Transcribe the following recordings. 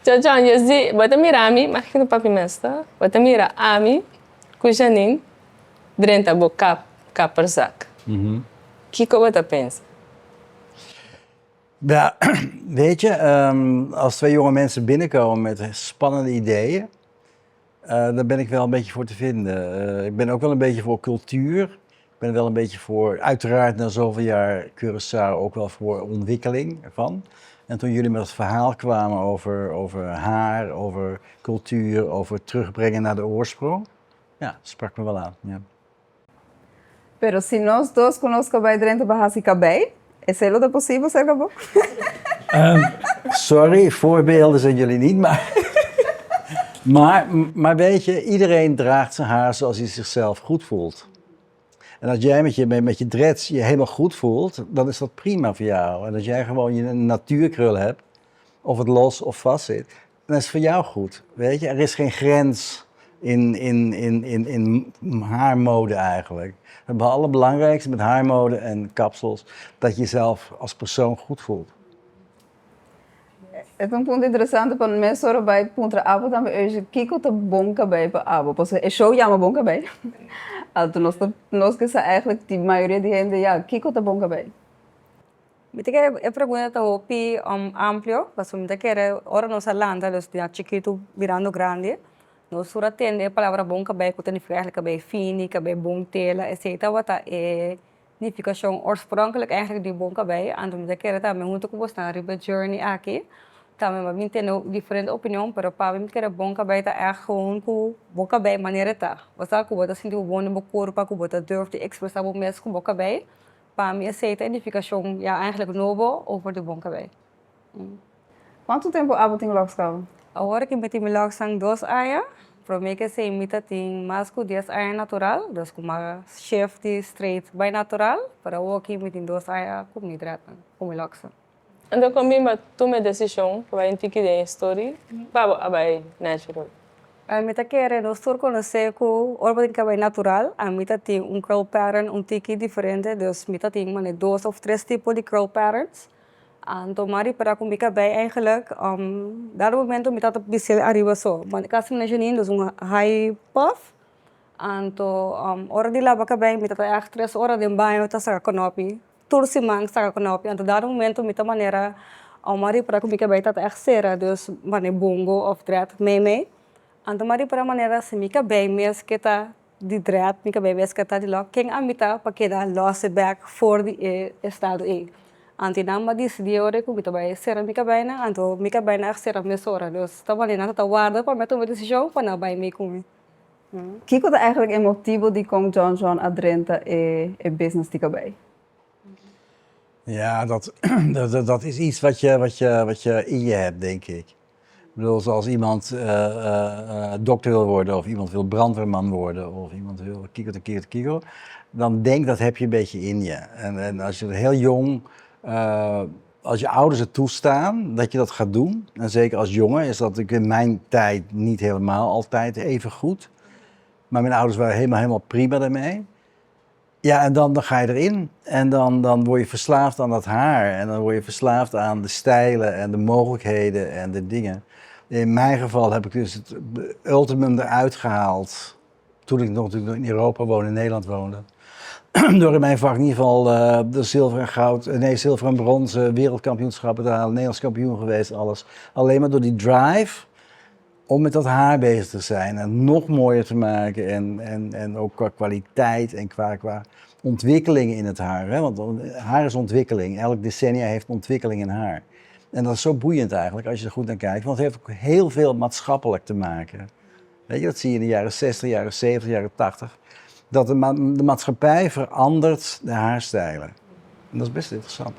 John John, yo si, bo ta mira ami, mag ik no papia mes to? Bo ta mira ami ku Janine drenta bo kap, kapperzak. Kiko bo ta pensa? Ja, weet je, als twee jonge mensen binnenkomen met spannende ideeën, daar ben ik wel een beetje voor te vinden. Ik ben ook wel een beetje voor cultuur. Ik ben wel een beetje voor, uiteraard na zoveel jaar Curaçao, ook wel voor ontwikkeling ervan. En toen jullie met het verhaal kwamen over haar, over cultuur, over terugbrengen naar de oorsprong, ja, dat sprak me wel aan. Ja. Pero si nos dos ku nos kabei drenta pa hasi kabei, esei lo ta posibel serka bo? Sorry, voorbeelden zijn jullie niet, maar weet je, iedereen draagt zijn haar zoals hij zichzelf goed voelt. En als jij met je dreads je helemaal goed voelt, dan is dat prima voor jou. En als jij gewoon je natuurkrul hebt, of het los of vast zit, dan is het voor jou goed. Weet je, er is geen grens in haarmode eigenlijk. Het allerbelangrijkste met haarmode en kapsels, dat je jezelf als persoon goed voelt. E ta un punto interesante pa mi soro bai puntra abo tambe hoje, kiko ta bon kabei pa abo? Pasobra e show yama Bon Kabei. Anto nos ke sa eigenlijk di mayoria di hende, ja, kiko ta bon kabei? Mi ta kere e pregunta ta hopi amplio, pasobra mi ta kere ora nos a lanta, dus di chikitu birando grandi, nos tur a tende e palabra bon kabei ku ta nifiká eigenlijk kabei fini, kabei bon tela, esei tabata e nifikashon oorspronkelijk eigenlijk di bon kabei. Anto mi ta kere tambe hunto ku bosnan riba e journey aki, tambe mi a bin tende diferente opinion, pero pa mi, mi ta kere bon kabei ta ègt gewoon ku bo kabei manera e ta. Bo sa ku bo ta sinti bo bon den bo kurpa, ku bo ta durf di ekspresá bo mes ku bo kabei. Pa mi esei ta e nifikashon, ja, eigenlijk nobo over di bon kabei. Kuantu tempu abo tin locks kaba? Awor ku mi tin mi locks 2 aña. Promé ku esei mi ta tin mas ku 10 aña natural, dus ku m'a shift di straight bai natural, pero awor aki mi tin 2 aña ku mi dread, ku mi locks. Anto kon bin bo tuma e desishon pa bai un tiki den story pa bo a bai natural? Mi ta kere nos tur konosé ku ora bo tin kabei natural, ami ta tin un curl pattern un tiki diferente, dus mi ta tin manera dos òf tres tipo di curl patterns. Anto m'a ripará ku mi kabei eigenlijk, dado momento mi tabata bisel ariba so, kasi manera Janine, dus un high puff. Anto ora di laba kabei mi tabata ègt 3 ora den baño ta saka knopi, tur siman saka knopi. Anto dado momento mi ta manera m'a ripará ku mi kabei tabata ègt sera, dus manera bongo òf dread mei mei. Anto m'a ripará manera si mi kabei mes ke ta di dread, mi kabei mes ke ta di lòk, ken ami ta pa keda lòs e bèk for di e estado ei? Anto nan m'a disidí ora ku mi ta bai sera mi kabeinan, anto mi kabeinan a sera mesora, dus ta manera nan ta warda pa mi a tuma e desishon pa nan bai mei ku mi. Kiko ta eigenlijk e motibu di kon John John a drenta e business di kabei? Ja, dat is iets wat je in je hebt, denk ik. Ik bedoel, zoals iemand dokter wil worden, of iemand wil brandweerman worden, of iemand wil kiko te kiko te kiko, dan denk dat heb je een beetje in je. En als je heel jong, als je ouders het toestaan dat je dat gaat doen, en zeker als jongen is dat natuurlijk in mijn tijd niet helemaal altijd even goed. Maar mijn ouders waren helemaal, helemaal prima daarmee. Ja, en dan ga je erin. En dan word je verslaafd aan dat haar. En dan word je verslaafd aan de stijlen en de mogelijkheden en de dingen. In mijn geval heb ik dus het ultimum eruit gehaald. Toen ik nog natuurlijk in Europa woonde, in Nederland woonde. Door in mijn vak in ieder geval de zilver en goud, nee, zilver en bronzen wereldkampioenschappen te halen. Nederlands kampioen geweest, alles. Alleen maar door die drive om met dat haar bezig te zijn en nog mooier te maken. En ook qua kwaliteit en qua ontwikkeling in het haar. Hè? Want haar is ontwikkeling. Elk decennia heeft ontwikkeling in haar. En dat is zo boeiend eigenlijk als je er goed naar kijkt. Want het heeft ook heel veel maatschappelijk te maken. Weet je, dat zie je in de jaren 60, jaren 70, jaren 80. Dat de maatschappij verandert de haarstijlen. En dat is best interessant.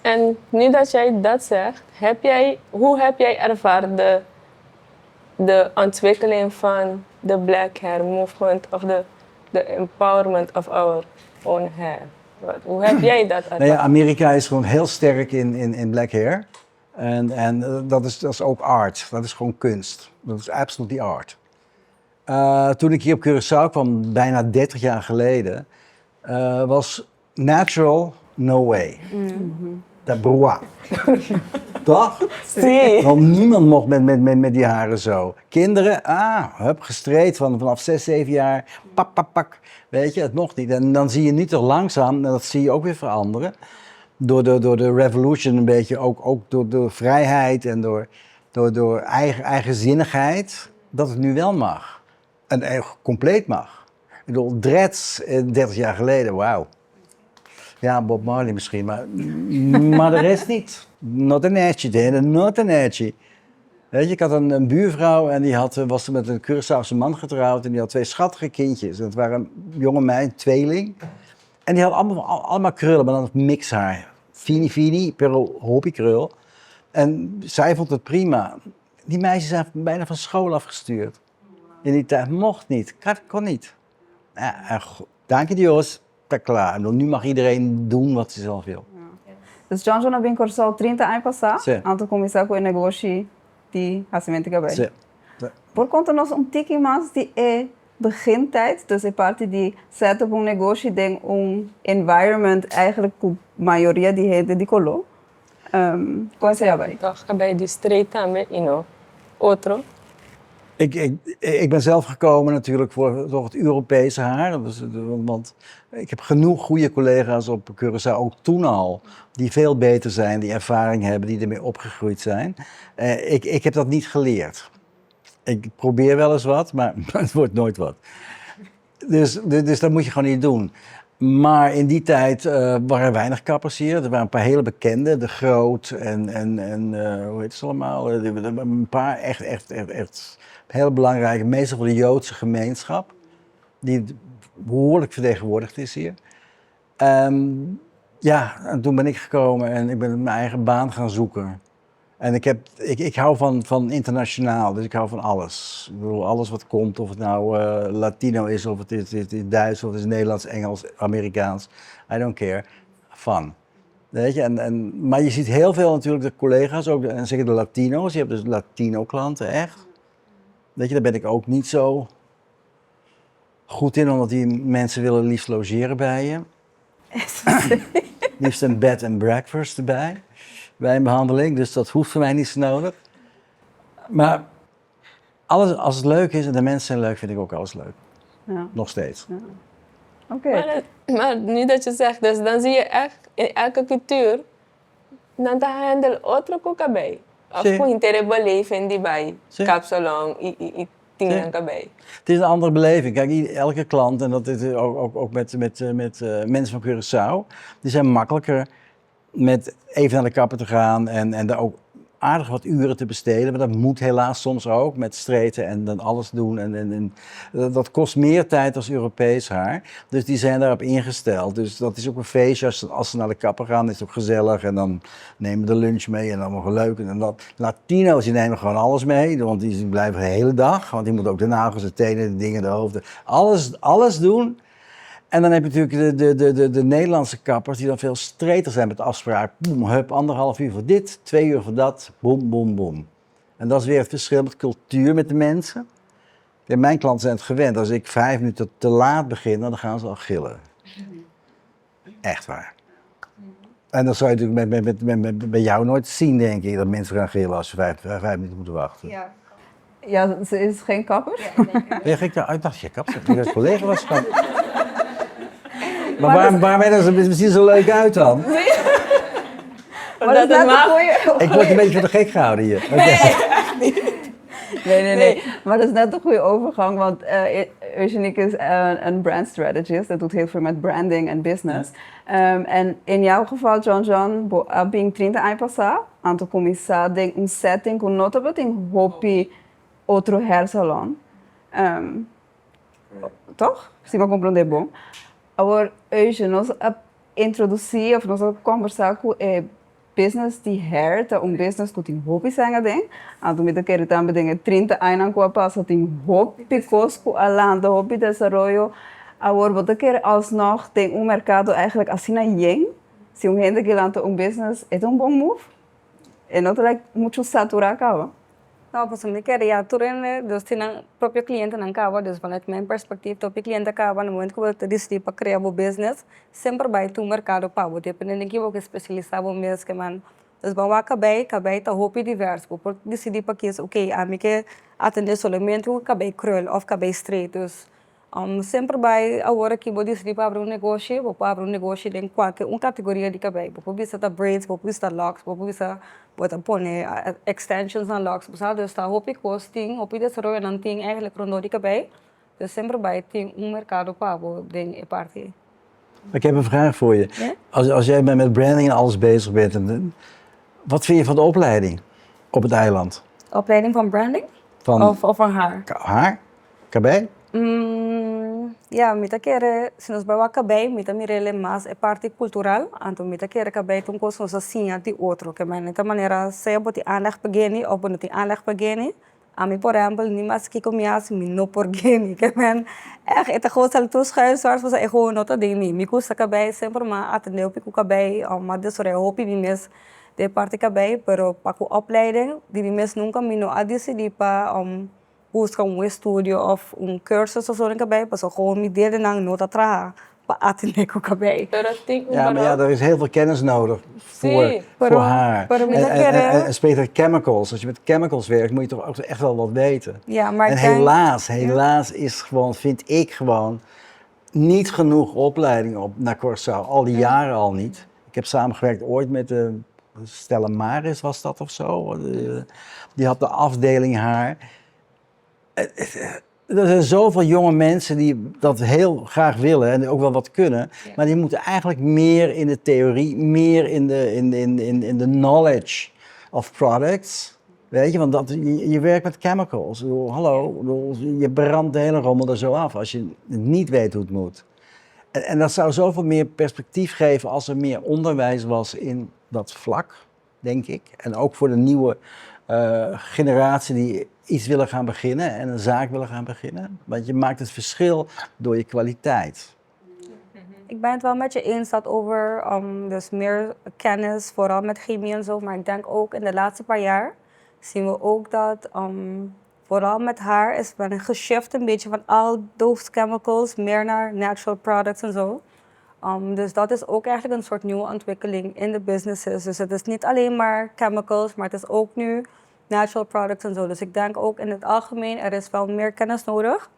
En nu dat jij dat zegt, hoe heb jij ervaren de ontwikkeling van de Black Hair Movement of de empowerment of our own hair? Hoe heb jij dat ervaren? Nou ja, Amerika is gewoon heel sterk in black hair. En dat is ook art. Dat is gewoon kunst. Dat is absolutely art. Toen ik hier op Curaçao kwam, bijna 30 jaar geleden, was natural no way. Ta brua. Toch? Sí. Want niemand mocht met die haren zo. Kinderen, ah, hup, gestreed vanaf 6, 7 jaar. Pak, pak, pak. Weet je, het mocht niet. En dan zie je nu toch langzaam, en dat zie je ook weer veranderen. Door de revolution een beetje, ook door de vrijheid en door eigenzinnigheid, dat het nu wel mag. En echt compleet mag. Ik bedoel, dreads 30 jaar geleden, wauw. Ja, Bob Marley misschien, maar de rest niet. Not an edgy, not an edgy. Weet je, ik had een buurvrouw en die was met een Curaçaose man getrouwd en die had twee schattige kindjes. En het waren een jonge meid, tweeling. En die had allemaal krullen, maar dan mixhaar. Fini fini, pero hopi krul. En zij vond het prima. Die meisjes zijn bijna van school afgestuurd. In die tijd mocht niet, kon niet. Ja, en dank je Dios, dat klaar. Ik bedoel, nu mag iedereen doen wat ze zelf wil. Dus John John a bin Kòrsou 30 aña pasá, Sí. anto kuminsá ku e negoshi di hasimentu di kabei. Sí. Por konta nos un tiki mas di e begintijd, dus e parti di set up un negoshi den un environment eigenlijk ku mayoria di hende di koló. Kon esei a bai? Toch bij die street tambe i no otro. Ik ben zelf gekomen natuurlijk voor het Europese haar. Dus, want ik heb genoeg goede collega's op Curaçao, ook toen al, die veel beter zijn, die ervaring hebben, die ermee opgegroeid zijn. Ik heb dat niet geleerd. Ik probeer wel eens wat, maar het wordt nooit wat. Dus dat moet je gewoon niet doen. Maar in die tijd waren er weinig kappers hier. Er waren een paar hele bekende, De Groot en hoe heet ze allemaal? Een paar echt, echt, echt, echt heel belangrijke, meestal van de Joodse gemeenschap, die behoorlijk vertegenwoordigd is hier. Ja, en toen ben ik gekomen en ik ben mijn eigen baan gaan zoeken. En ik hou van internationaal, dus ik hou van alles. Ik bedoel, alles wat komt, of het nou Latino is, of het is Duits, of het is Nederlands, Engels, Amerikaans. I don't care. Fun. Weet je, maar je ziet heel veel natuurlijk de collega's, ook, en zeker de Latino's. Je hebt dus Latino klanten, echt. Weet je, daar ben ik ook niet zo goed in, omdat die mensen willen liefst logeren bij je. Liefst een bed and breakfast erbij, bij een behandeling. Dus dat hoeft voor mij niet zo nodig. Maar alles, als het leuk is en de mensen zijn leuk, vind ik ook alles leuk. Nog steeds. Maar nu dat je zegt, dus dan zie je echt in elke cultuur, dan ta handle otro ku kabei. Of ku henter beleving di bai kapsalon i tin nan kabei. Het is een andere beleving. Kijk, elke klant, en dat is ook met mensen van Curaçao, die zijn makkelijker met even naar de kapper te gaan en daar ook aardig wat uren te besteden. Maar dat moet helaas soms ook met straighten en dan alles doen. En dat kost meer tijd als Europees haar. Dus die zijn daarop ingesteld. Dus dat is ook een feestje. Als ze naar de kapper gaan, is het ook gezellig. En dan nemen de lunch mee en dan nog leuk. En dat. Latino's die nemen gewoon alles mee, want die blijven de hele dag. Want die moeten ook de nagels, de tenen, de dingen, de hoofden. Alles, alles doen. En dan heb je natuurlijk de Nederlandse kappers die dan veel straighter zijn met de afspraak. Boem, hup, 1,5 uur voor dit, 2 uur voor dat, boem, boem, boem. En dat is weer het verschil met cultuur met de mensen. Ja, mijn klanten zijn het gewend. Als ik 5 minuten te laat begin, dan gaan ze al gillen. Echt waar. En dat zou je natuurlijk bij jou nooit zien, denk ik, dat mensen gaan gillen als ze 5 minuten moeten wachten. Ja, ze is geen kapper. Ja, ik dacht, je kapper, ik dacht collega was gewoon. Maar waarom ben je er misschien zo leuk uit dan? Maar dat is het net een mag. goeie. Ik word een beetje voor de gek gehouden hier. Oké. Nee, nee, nee. Maar dat is net een goede overgang, want Eugenique is een brand strategist. Dat doet heel veel met branding en business. En in jouw geval, John John, bo a bin 30 aña pasá, anto kuminsá den un setting ku no tabatin hopi otro hair salon. Toch? Si mi a komprondé bon. Awor, Eugene, nos a introdusí òf nos a kombersá ku e business di hair ta un business ku tin hopi sèn aden. Anto mi ta kere tambe den e 30 añanan ku a pasa tin hopi kos ku a lanta, hopi desaroyo. Awor, bo ta kere alsnog den un merkado eigenlijk asina yen. Si un hende ke lanta un business, e ta un bon move? E no ta like muchu saturá kaba? No, pasobra mi kere ya tur hende dus tin nan propio clientenan caba, dus vanuit mijn perspectief tur cliente caba na momento cu bo ta dicidi pa crea bo business semper bay tin un mercado pa bo depende den ki bo ke specialisa bo mes ke man. Dus bo a wak cabey, cabey ta hopi divers, bo por dicidi pa kies ok ami ke atende solamente cu cabey krul of cabey straight dus Semper bai awor aki bo disidi pa abri un negoshi, bo por abri un negoshi den kualke un kategoria di kabei. Bo por bisa ta braids, bo por bisa ta locks, bo por bisa bo ta pone extensions na locks, bo sa. Dus ta hopi kos tin, hopi desaroyonan tin eigenlijk rondó di kabei. Dus semper bai tin un merkado pa bo den e parti ei. Ik heb een vraag voor je. Als jij met branding en alles bezig bent, wat vind je van de opleiding op het eiland? Opleiding van branding? Van Of van haar? Haar? Kabei? Ya, mi ta kere, si nos bai wak kabei, mi ta mir'el mas e parti kultural, anto mi ta kere kabei ta un kos ku nos a siña di otro, ke manera ta manera sea bo tin aanleg pa geni òf bo no tin aanleg pa geni. Ami por ehèmpel ni mas kiko mi hasi mi no por geni, ke men ègt e ta gewoon sali tur schuin zwart pasobra e gewoon no ta den mi. Mi gusta kabei semper mi a atendé hopi ku kabei òf mi a desaroyá hopi mi mes den e parti kabei, pero pa ku opleiding di mi mes nunka mi no a disidí pa buska un estudio of un cursus of so den kabei pasobra gewoon mi dedenan no ta traha pa atende ku kabei. Pero tin un Ja, maar ja, er is heel veel kennis nodig voor, Pero, voor haar. pero mi En, ta en, kere. en, en später chemicals. Als je met chemicals werkt, moet je toch ook echt wel wat weten. Ja, maar En ik denk, helaas, ja. helaas is gewoon, vind ik gewoon, niet genoeg opleiding op naar Curaçao. Al die jaren al niet. Ik heb samengewerkt ooit met de Stella Maris, was dat of zo? Die had de afdeling haar. Er zijn zoveel jonge mensen die dat heel graag willen en ook wel wat kunnen. Maar die moeten eigenlijk meer in de theorie, meer in de knowledge of products. Weet je, want je werkt met chemicals. Ik bedoel, hallo, ik bedoel, je brandt de hele rommel er zo af als je niet weet hoe het moet. En dat zou zoveel meer perspectief geven als er meer onderwijs was in dat vlak, denk ik. En ook voor de nieuwe generatie die iets willen gaan beginnen en een zaak willen gaan beginnen. Want je maakt het verschil door je kwaliteit. Ik ben het wel met je eens dat over dus meer kennis, vooral met chemie en zo. Maar ik denk ook in de laatste paar jaar zien we ook dat vooral met haar is men geshift een beetje van al those chemicals meer naar natural products en zo. Dus dat is ook eigenlijk een soort nieuwe ontwikkeling in de businesses. Dus het is niet alleen maar chemicals, maar het is ook nu natural products en zo. Dus ik denk ook in het algemeen, er is wel meer kennis nodig.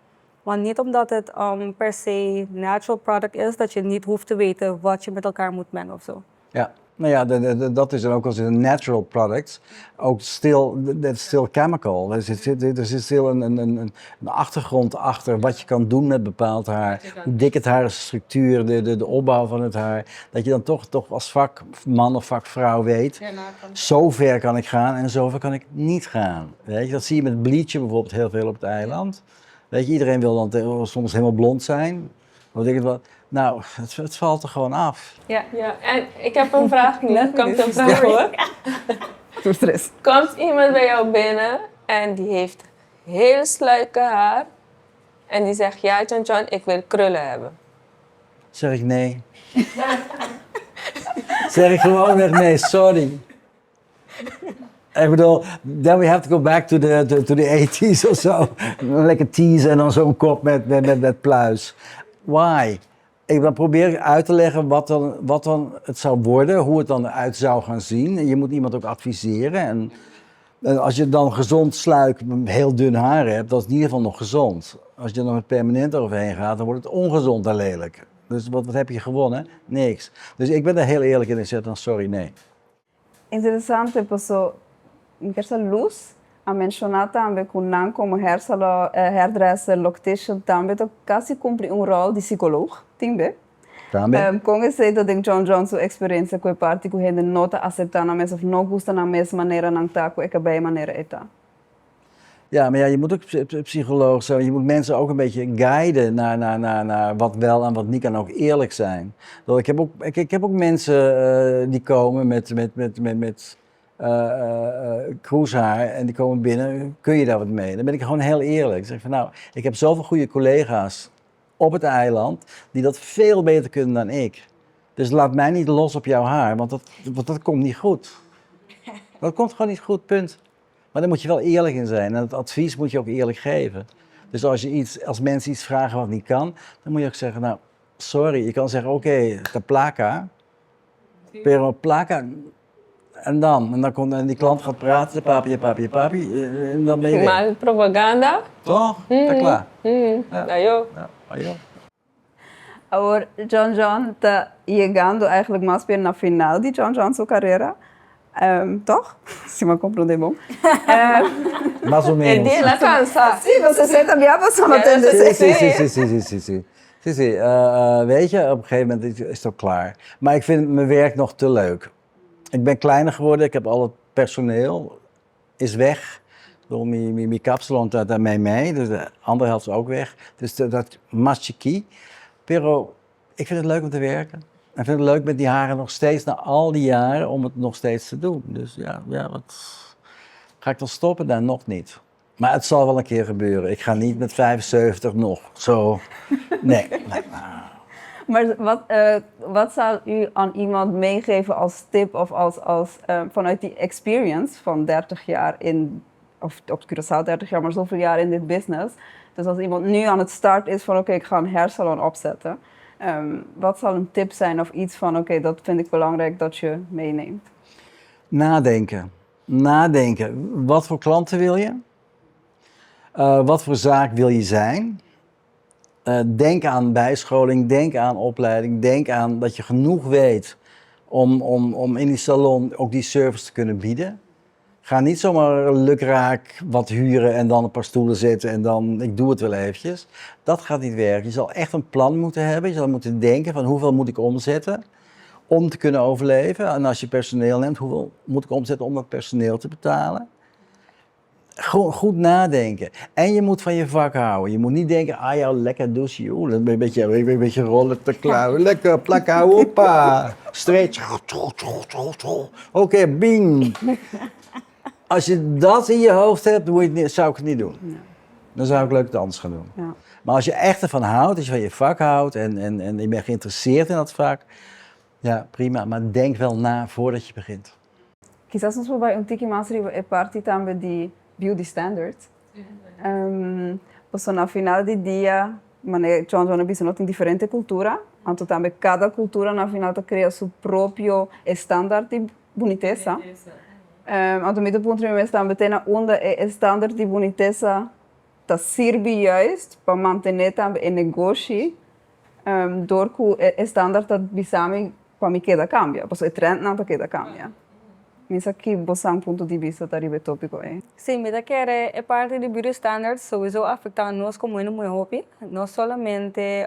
Want niet omdat het per se natural product is, dat je niet hoeft te weten wat je met elkaar moet mengen of zo. Ja, nou ja, dat is dan ook als het een natural product, ook still, that's still chemical. Er zit still een achtergrond achter wat je kan doen met bepaald haar, hoe dik het haar is, de structuur, de opbouw van het haar. Dat je dan toch als vakman of vakvrouw weet, zover kan ik gaan en zover kan ik niet gaan. Weet je, dat zie je met bleachen bijvoorbeeld heel veel op het eiland. Weet je, iedereen wil dan soms helemaal blond zijn. Wat ik het wat. Nou, het valt er gewoon af. Ja, en ik heb een vraag nu. Komt een vraag, hoor. Tur tres. Komt iemand bij jou binnen en die heeft heel sluike haar en die zegt: "Ja, John John, ik wil krullen hebben." Zeg ik nee. Zeg ik gewoon echt nee, sorry. Ik bedoel, then we have to go back to the 80s of zo. Lekker teasen en dan zo'n kop met pluis. Why? Ik dan probeer ik uit te leggen wat dan het zou worden, hoe het dan eruit zou gaan zien. En je moet iemand ook adviseren. En als je dan gezond sluik, heel dun haar hebt, dat is in ieder geval nog gezond. Als je dan met permanent overheen gaat, dan wordt het ongezond en lelijk. Dus wat heb je gewonnen? Niks. Dus ik ben er heel eerlijk in. Ik zeg dan: sorry, nee. Interesante, paso mi ke Luz a menshoná tambe ku nan komo hairsalon, hairdresser, loctician tambe ta kasi kumpli un ròl di psikólogo, tambe. Tambe. Kon esei ta den John John su eksperensia ku e parti ku hende no ta aseptá nan mes òf no gusta nan mes manera nan ta ku e kabei manera e ta? Ja, maar ja, je moet ook psycholoog zijn. Je moet mensen ook een beetje guiden naar wat wel en wat niet kan. Ook eerlijk zijn. Want ik heb ook mensen die komen met kroeshaar en die komen binnen. "Kun je daar wat mee?" Dan ben ik gewoon heel eerlijk. Ik zeg van: nou, ik heb zoveel goede collega's op het eiland die dat veel beter kunnen dan ik. Dus laat mij niet los op jouw haar, want dat komt niet goed. Dat komt gewoon niet goed, punt. Maar daar moet je wel eerlijk in zijn en het advies moet je ook eerlijk geven. Dus als mensen iets vragen wat niet kan, dan moet je ook zeggen, nou, sorry. Je kan zeggen, oké, okay, de plaka, pero plaka, en dan? En dan komt en die klant gaat praten, papi, papi, papi, en dan ben je weg. Mal propaganda. Toch? Mm. Klaar. Ja. Ayo. Ja, ayo. Awor, John John ta yegando eigenlijk mas bien na final di John John su carera. Toch? Si mi a comprende bon. Mas o menos. E dia la cansa. Si, bo 60 bia paso no tende. Si, si, si, si, si, si. Si, si. Weet je, op een gegeven moment is het ook klaar. Maar ik vind mijn werk nog te leuk. Ik ben kleiner geworden, ik heb al het personeel is weg. Door mijn kapsalon daarmee mee, dus de andere helft is ook weg. Dus dat mas chikí. Pero ik vind het leuk om te werken. Ik vind het leuk met die haren nog steeds, na al die jaren, om het nog steeds te doen. Dus ja, wat ga ik dan stoppen? Nou, nog niet. Maar het zal wel een keer gebeuren. Ik ga niet met 75 nog zo. Nee. Nee. Maar wat zou u aan iemand meegeven als tip of als vanuit die experience van 30 jaar in, of op Curaçao 30 jaar, maar zoveel jaar in dit business? Dus als iemand nu aan het start is van oké, ik ga een hairsalon opzetten. Wat zal een tip zijn of iets van oké, dat vind ik belangrijk dat je meeneemt? Nadenken. Nadenken. Wat voor klanten wil je? Wat voor zaak wil je zijn? Denk aan bijscholing, denk aan opleiding, denk aan dat je genoeg weet om in die salon ook die service te kunnen bieden. Ga niet zomaar lukraak wat huren en dan een paar stoelen zetten en dan ik doe het wel eventjes. Dat gaat niet werken. Je zal echt een plan moeten hebben. Je zal moeten denken van hoeveel moet ik omzetten om te kunnen overleven. En als je personeel neemt, hoeveel moet ik omzetten om dat personeel te betalen? Gewoon goed nadenken. En je moet van je vak houden. Je moet niet denken, ah ja, lekker douchen, joh. Een beetje rollen te klauwen. Lekker plakken, hoppa. Stretch. Oké, bing. Als je dat in je hoofd hebt, moet je het niet, zou ik het niet doen. Dan zou ik leuk het anders gaan doen. Maar als je echt ervan houdt, als je van je vak houdt en je bent geïnteresseerd in dat vak, ja, prima. Maar denk wel na voordat je begint. Kisas nos por bai un tiki mas riba e parti tambe di beauty standards. Paso na final di dia, manera John John a bisa, nos tin diferente cultura, anto tambe cada cultura na final ta crea su propio standaard di bunitesa. Anto mi ta puntra mi mes tambe te na unda e standaard di bunitesa ta sirbi juist pa mantene tambe e negoshi door ku e standaard ta bisami pa mi keda cambia, paso e trend nan ta keda cambia. Mi sa ki boso punto di bista ta riba e topico ei. Si, mi ta kere e parti di beauty standards sowieso afecta nos como hende muhe hopi. No solamente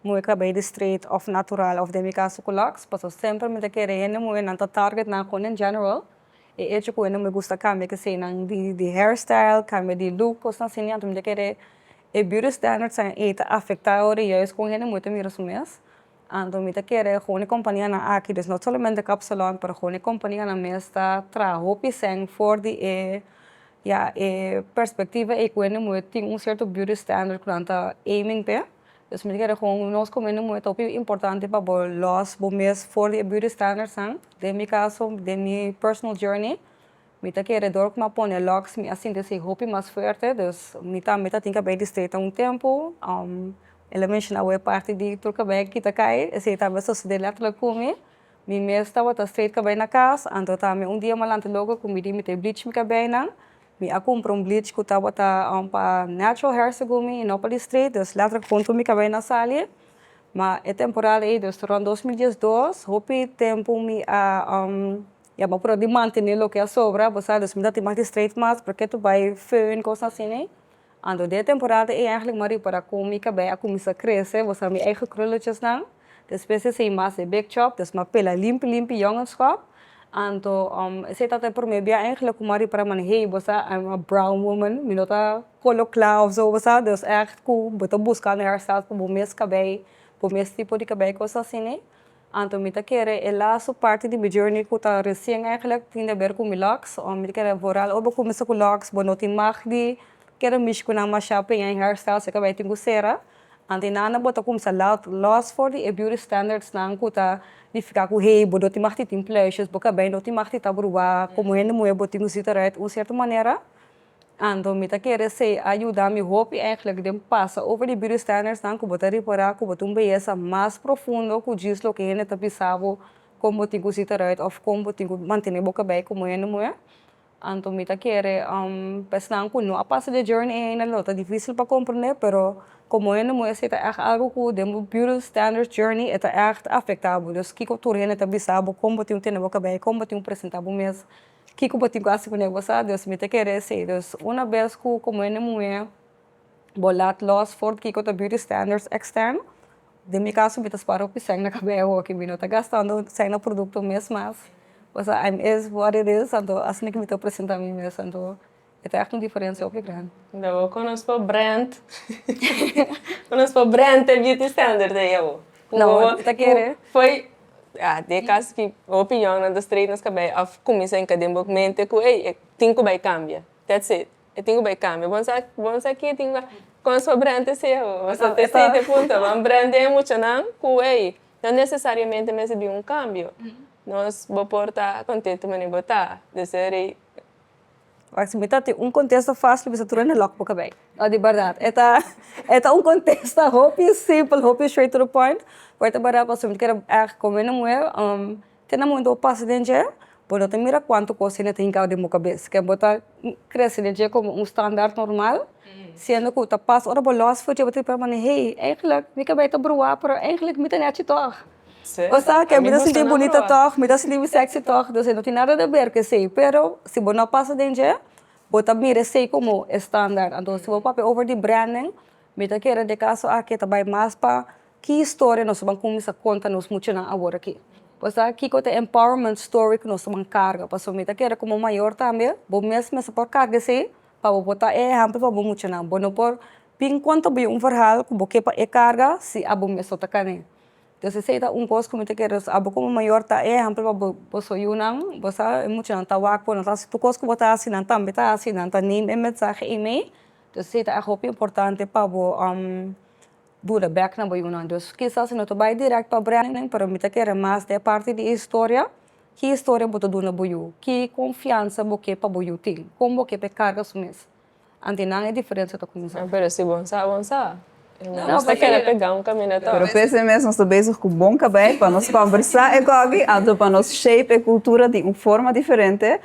muhe cabey di straight of natural of den mi caso cu locks, paso semper mi ta kere hende muhe nan ta target nan gewoon in general. E hecho cu hende muhe gusta cambia nan di hairstyle, cambia di look, cosnan asina, anto mi ta kere e beauty standards nan ei ta afecta ora juist con hende muhe ta mira su mes. Anto mi ta kere gewoon e compania nan aki, dus no solamente kapsalon, pero gewoon e compania nan mes ta traha hopi sen for di e, ja, e perspectiva ei cu hende muhe tin un cierto beauty standard cu nan ta aiming p'e. Dus mi ta kere gewoon nos como hende muhe ta hopi importante pa bo los bo mes for di e beauty standards nan. Den mi caso, den mi personal journey, mi ta kere door cu mi a pone locks, mi a sinti esey hopi mas fuerte, dus mi tambe ta tin cabey di straight un tempo. El a menciona e parti di tur cabey kita cay, esey tambe a sucede letterlijk cu mi. Mi mes tabata straight cabey na cas, anto tambe un dia mi a lanta loco cu mi di mi ta bleach mi cabeynan. Mi a cumpra un bleach cu tabata pa natural hair segun mi y no pa di straight, dus letterlijk gewoon tur mi cabey nan a sali. Ma e temporada ei, dus rond 2012, hopi tempo mi a ja, mi a purba di mantene loke a sobra, bo sa, dus mi ta tin mas di straight mas, porque tur bay föhn, cosnan asina. Anto den e temporada ei eigenlijk mi a ripara cu mi cabey a cuminsa crece, bo sa, mi eigen krulletjes nan. Despues esey mas e big chop, dus mi a pela limpi limpi jongenschap. Anto esey tabata e prome bia eigenlijk cu mi a ripara man, hey, bo sa, I'm a brown woman, mi no ta colo cla of zo, bo sa, dus echt cu bo ta busca un hairstyle pa bo mes cabey, bo mes tipo di cabey, cos asina. Anto mi ta kere e laatste parti di mi journey cu ta recien eigenlijk tin di haber cu mi locks. Mi ta kere vooral ora bo cuminsa cu locks, bo no tin mag di kere mishi cu nan masha peña hairstyles, e cabey tin cu cera. Anto einan bo ta kumsa laat los for di e beauty standards nan ku ta nifiká ku hey bo no tin mag di tin pluisjes, bo kabei no tin mag di ta bruá, komo hende muhé bo tin ku zit eruit un sierto manera. Anto mi ta kere esei a yuda mi hopi eigenlijk den pasa over di beauty standards nan ku bo ta ripará ku bo tin un beyesa mas profundo ku djis loke hende ta bisa bo kon bo tin ku zit eruit òf kon bo tin ku mantené bo kabei komo hende muhé. Anto mi ta kere pa esnan ku no a pasa di e journey ei ainda lo ta difisil pa komprendé pero komo hende muhé esei ta ègt algu ku den bo beauty standards journey e ta ègt afektá bo. Dus kiko tur hende ta bisa bo kon bo tin ku tene bo kabei, kon bo tin ku presentá bo mes, kiko bo tin ku hasi kuné bo sa. Dus mi ta kere esei. Dus una bes ku komo hende muhé bo laat los for kiko ta beauty standards eksterno, Den mi kaso mi ta spara hopi sèn na kabei awoki, mi no ta gastando sèn na produkto mes mas, pasobra I'm is what it is, anto asina ki mi ta presenta mi mes, anto e ta ègt un diferensia hopi grandi. Anto bo kon nos por brand, kon nos por brand e beauty standard ei awo? No, mi ta kere. Foi, ya, den e kaso ki hopi yòngnan ta straight nos kabei òf kuminsá hinka den bo mente ku ey e tin ku bai kambia, that's it. E tin ku bai kambia. Bon sa bon sa ki e tin ku kon so brand esei awo. Pasobra ta esei ta e punto. Ban brand e muchanan ku ey no nesesariamente mester bin un kambio. Nos bo por ta kontento manera bo ta. Dus e rei. Wak si mi ta tin un kontesta fasil bisa tur hende lòk bo kabei. No di bèrdat. E ta e ta un kontesta hopi simpel hopi straight to the point. Pero e ta bèrdat pasobra mi ta kere ègt komo hende muhé Te na momento bo pasa den dje, bo no ta mira cuanto cos hende ta hinca den bo cabes. Ke bo ta crece den dje como un standaard normal, siendo cu ta pas ora bo los for dje bo ta di manera, hey, eigenlijk mi cabey ta bruha, pero eigenlijk mi ta nechi tog. Osea ke mi ta sinti bunita tog, mi ta sinti mi sexy tog, dus e no tin nada di ber cu esey. Pero si bo no pasa den dje, bo ta mira esey como e standaard. Anto si bo papia over di branding, mi ta kere den e caso aki ta bay mas pa Ki historia nos ta ban kuminsá konta nos muchanan awor aki? Bo sa kiko ta e empowerment story ku nos ta ban karga? Pasobra mi ta kere komo mayor tambe bo mes mester por karga esei pa bo por ta e ehèmpel pa bo muchanan. Bo no por bin konta bo un verhal ku bo ke pa e karga si abo mes no ta kan'é. Entonces esei ta un kos ku mi ta kere abo komo mayor ta e ehèmpel pa bo boso yunan. Bo sa e muchanan ta wak bo, nan ta hasi tur kos ku bo ta hasi nan tambe ta hasi, nan ta neem e mensahe ei mee. Entonces esei ta hopi importante pa bo dura bek na bo yunan. Dus kisas no ta bai direct pa branding, pero mi ta kere mas den e parti di historia, ki historia bo ta duna bo yu, ki konfiansa bo ke pa bo yu tin, kon bo ke pa e karga su mes. Anto nan e diferensia ta kuminsá. Pero si bon sa, bon sa. Nos ta kere pega un kaminda tòg. Pero p'esei mes nos ta bezig ku bon kabei pa nos kòmbersá e kòki, anto pa nos shape e kultura di un forma diferente.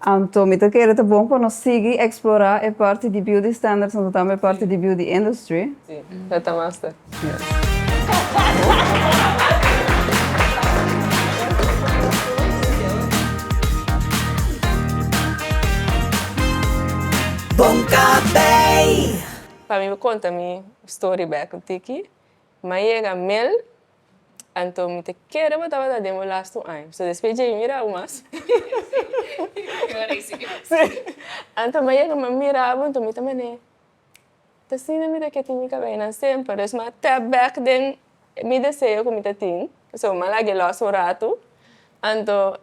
Anto mi ta kere ta bon pa nos sigui explora e parti di beauty standards anto tambe e parti di beauty industry. Si, dat ta master. Yes. Bon kabei! Pa mi konta mi story bek un tiki, mi a yega mel Anto mi ta kere bo tabata den bo lastu aña. So despues dje mi mira bo mas. Anto mi a yega mi a mira bo anto mi ta manera ta asina mi ta ke tin mi kabeinan semper. Dus mi a tap back den mi deseo ku mi ta tin. So mi a laga e los un ratu. Anto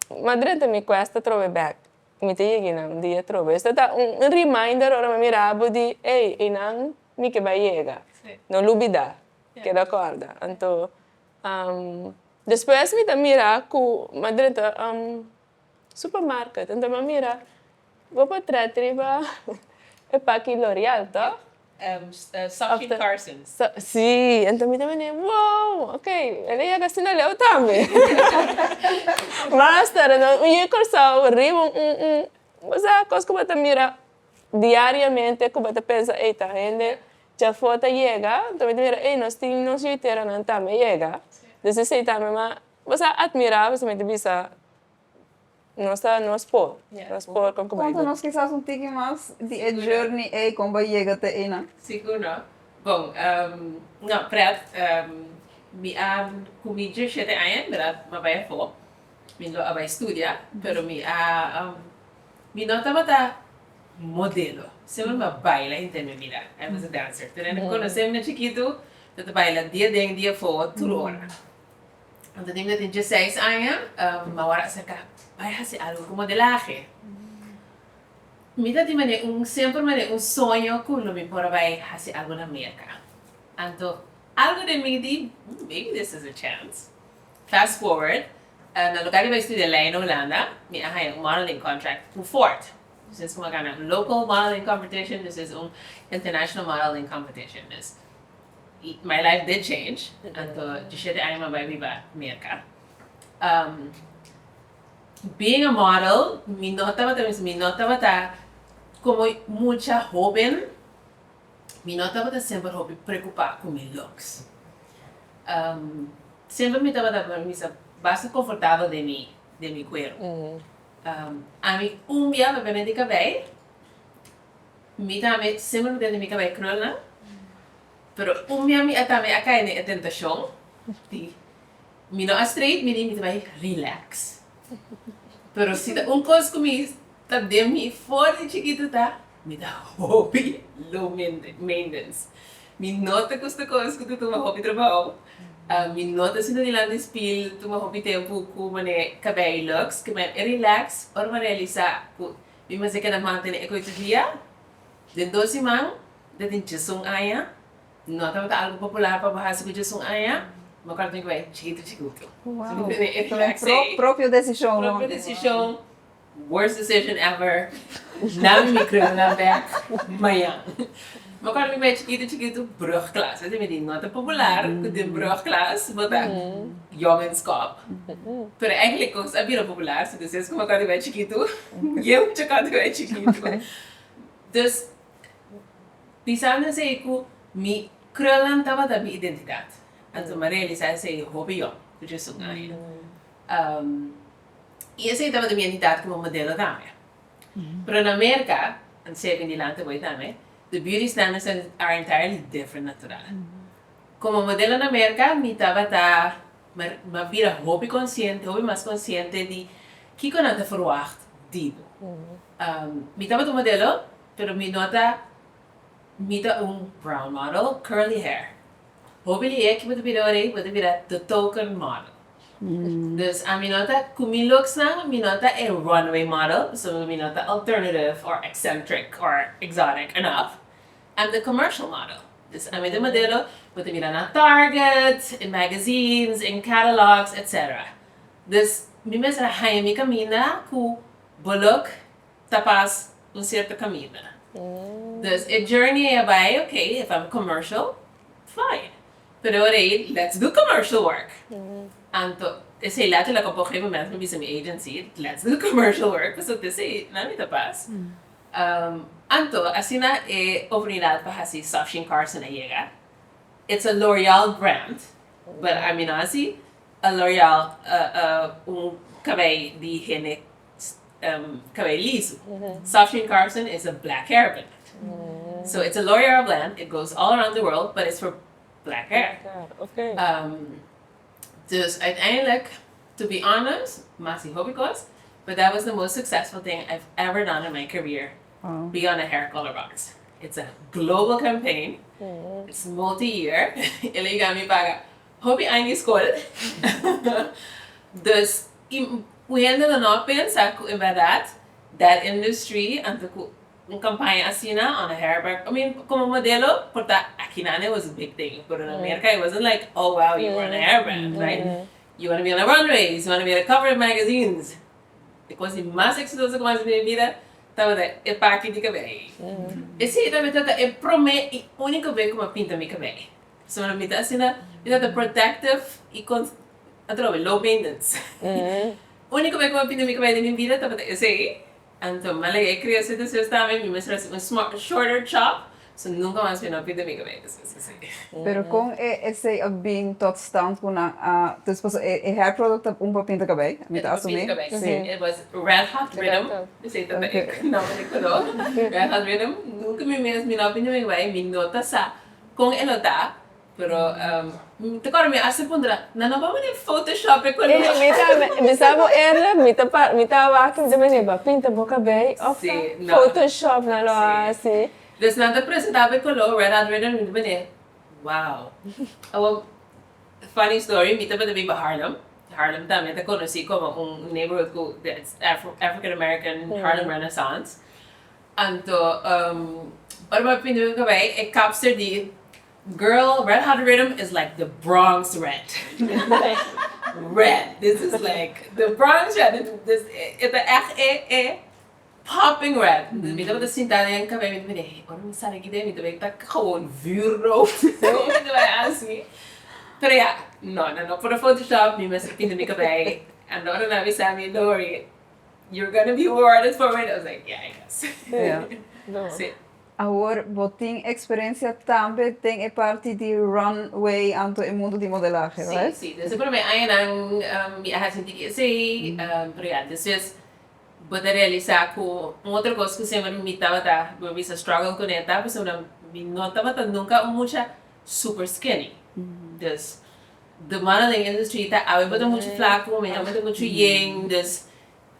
mi a drenta mi kuesta atrobe bek. Mi ta yega einan un dia atrobe. Esta ta un reminder ora mi a mira bo di ey einan mi ke bai yega. No lubida. Keda kòrda. Anto despues mi ta mira ku mi a drenta supermarket anto mi a mira bo portret riba e paki L'Oreal tòg? Sachin Carson. Si, anto mi ta mira wow ok el a yega asina leu tambe. Master anto un yu Kòrsou riba un un kos ku bo ta mira diariamente ku bo ta pensa ey ta hende Djafó ta yega, anto mi ta mira, ey, nos tin nos yuiteranan tambe yega. Dus esey tambe ma, bo sa admira, pasobra mi ta bisa, nos ta, nos por, nos por con cu bai. Conta nos kisas un tiki mas di e journey ey, con bo a yega te eynan. Sigur no. Bon, no, pret, mi a cu mi diesshete aña, mi a bai afó, mi lo a bai studia, pero mi a, mi no tabata modelo. Semper mi a baila henter mi bida. I was a dancer. Tur hende konosé mi na chikitu, mi ta baila dia den dia afó tur ora. Anto tin mi ta tin dieseis aña, mi a wòrdu aserká bai hasi algu ku modelahe. Mi ta tin manera un semper manera un soño ku lo mi por a bai hasi algu na Merka. Anto, algo den mi di, "Maybe this is a chance." Fast forward, na lugá di bai studia lei na Hulanda, mi a haña un modeling contract ku Ford. Dus ku mi a gana un local modeling competition, dus is un international modeling competition. Dus my life did change. Anto, 17 aña mi a bai biba Merka. Being a model, mi no tabata komo mucha hóben, mi no tabata semper hopi preokupá ku mi looks. Semper mi tabata mi sa basta komfortabel den mi kueru. Ami un dia mi bene di kabei, mi tambe semper mi tene mi kabei krulnan, pero un dia mi tambe a kai den e tentashon di mi no a straight, mi di mi ta bai relax. Pero si ta un kos ku mi ta den mi for di chikitu ta, mi ta hopi low maintenance. Mi no ta gusta kos ku ta tuma hopi trabou. Mi no ta sinta dilanti spil tuma hopi tempu ku manera kabei looks, ku mi relax ora mi realisá ku mi mester keda mantené e kos tur dia. Den 2 siman, ta tin 11 aña, no tabata algu popular pa bo hasi ku 11 aña, mi kòrda mi kabei chikitu chikitu. Wow. Propio desishon. Propio desishon. Worst decision ever. Duna mi krulnan bèk mañan. Mi kòrda mi kabei chikitu chikitu brugklas. Esei mi di no ta popular ku den brugklas bo ta jongenskop. Pero eigenlijk kos a bira popular, so despues ku mi kòrda kabei chikitu, yeu mucha kòrda kabei chikitu. Dus pisando esei ku mi krulnan tabata mi identidat. Anto mi a realisá esei hopi yòn, ku 11 aña. I esei tabata mi identidat komo modelo tambe. Pero na Merka, en seven dilanti boy tambe, the beauty standards are entirely different natural. Komo modelo na Merka, mi tabata mi a bira hopi konsiente, hopi mas konsiente di kiko nan ta verwacht di bo. Mi tabata un modelo, pero mi no ta, mi ta un brown model, curly hair. Hopi lihé ku bo ta bira ora ei, bo ta bira the token model. Dus ami no ta, ku mi looks nan, mi no ta e runway model, so mi no ta alternative or eccentric or exotic enough. I'm the commercial model. Dus ami ta modelo, bo ta mira na Target, in magazines, in catalogs, etc. Dus mi mester a haña mi kaminda ku bo look ta pas un sierto kaminda. Dus e journey a bai, okay, if I'm commercial, fine. Pero ora ei, let's do commercial work. Anto, esei letterlijk op een gegeven moment mi bisa mi agency, "Let's do commercial work," pasobra esei na mi ta pas. Anto, asina e oportunidat pa hasi Soft Sheen Carson a yega. It's a L'Oreal brand, but I mean hasi a L'Oreal un kabei di hende kabei lisu. Soft Sheen Carson is a black hair brand. So it's a L'Oreal brand, it goes all around the world, but it's for black hair. Dus uiteindelijk, to be honest, m'a hasi hopi kos, but that was the most successful thing I've ever done in my career. Beyond a hair color box. It's a global campaign. It's multi-year. El a yuda mi paga hopi aña di skol. Dus, hende no a pensa ku en bèrdat that industry anto ku un kampaña asina on a hair brand. I mean, komo modelo, por ta akinan it was a big thing. But in America it wasn't like, "Oh wow, you were on a hair brand," right? You want to be on the runways, you want to be on the cover of magazines. E kos mas eksitoso ku m'a hasi den mi bida, tabata e paki di kabei. Esei tambe tabata e promé i úniko bes ku m'a pinta mi kabei. So mi ta asina, mi ta protective i kon, atrobe, low maintenance. Úniko bes ku m'a pinta mi kabei den mi bida tabata esei. Anto, m'a laga e krese despues tambe, mi mester hasi un small, shorter chop, so nunka mas mi no pinta mi kabei despues esei. Pero kon esei a bin tot stand ku nan a, dus paso e hair product ta un pa pinta kabei, mi ta asumí. Sí. It was Red Hot Rhythm. Esei ta e nòmber di koló. Red Hot Rhythm. Nunka mi mes mi no pinta mi kabei, mi no ta sa kon e lo ta, pero te kòrda mi a hasta puntra, nan no por pone Photoshop e koló? Mi ta, mi sa bo eerlijk, mi ta pa, mi ta wak mi ta mende bo a pinta bo kabei òf Sí, no. Photoshop nan lo hasi? Dus nan ta presentá e koló Red Hot Rhythm, mi ta mende, "Wow." Awor, funny story, mi tabata biba Harlem. Harlem tambe ta konosí komo un neighborhood ku African American Harlem Renaissance. Anto, ora mi a pinta mi kabei, e kapster di, Girl, Red Hot Rhythm is like the Bronx red. Red. This is like the Bronx red. This, e ta echt e, e popping red. Dus mi tabata sinta den kabei, mi ta mira, hey, ora mi sali aki den, mi ta bay ta gewoon vuurrood. Mi ta bay hasi. Pero ja, no, nan no por a photoshop, mi mester pinta mi kabei. En ora nan a bisa mi, Lori, you're gonna be rewarded for it. I was like, yeah, I guess. Sí. Awor bo tin experiencia tambe den e parti di runway anto e mundo di modelahe, right? Sí, sí. Desde prome añanan mi a haci un tiki esey, pero ya, despues bo ta realisa cu un otro cos cu semper mi tabata, bo bisa struggle cune ta pasobra mi no tabata nunca un mucha super skinny. Dus the modeling industry ta awe bo ta mucho flaco, mañana bo ta mucho yen, dus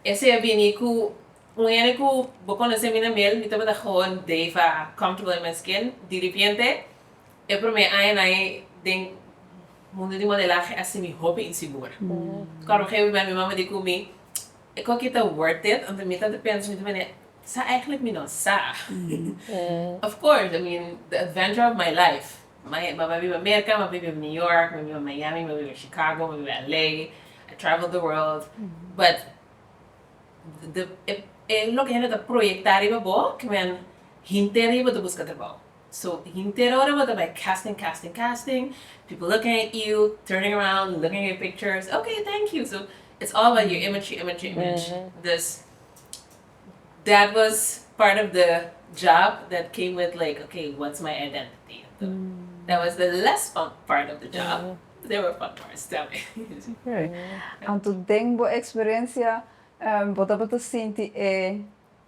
esey a bini cu Un hende ku bo konosé mi na mel, mi tabata gewoon deva, comfortable in my skin. Di ripiente, e promé añanan ei den mundu di modelahe a sinti mi hopi insigur. Kòrda un gegeven moment mi mama di ku mi, E koki ta worth it? Anto mi tabata pensa, mi ta manera, sa eigenlijk mi no sa. Of course, I mean, the adventure of my life. Mi a biba Merka, mi a biba New York, mi a biba Miami, mi a biba Chicago, mi a biba LA. I traveled the world. But De e e loke hende ta proyecta riba bo ke men henter riba ta busca trabao. So henter ora bo ta bai casting casting casting, people looking at you, turning around, looking at your pictures, okay thank you, so it's all about your image, your image, your image. Dus that was part of the job that came with like okay what's my identity. That was the less fun part of the job. There were fun parts tambe. Anto den bo experiencia bo tabata sinti e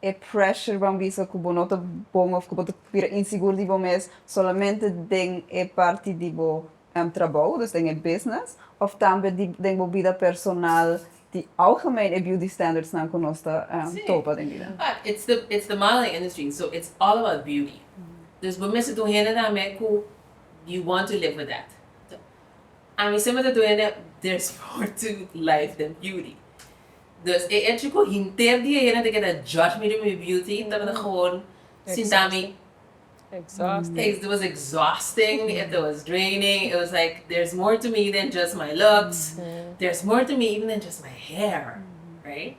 e pressure ban bisa cu bo no ta bon of cu bo ta bira insigur di bo mes solamente den e parti di bo trabou, dus den e business, of tambe di den bo bida personal di algemeen e beauty standards nan cu nos ta topa den bida? It's the it's the modeling industry so it's all about beauty. Dus bo mester ta un hende tambe cu you want to live with that. Ami semper ta duende there's more to life than beauty. Dus e hecho cu henter dia hende ta keda judge mi riba mi beauty tabata gewoon sinta mi Exhausting. It was exhausting, it was draining, it was like there's more to me than just my looks, there's more to me even than just my hair, right?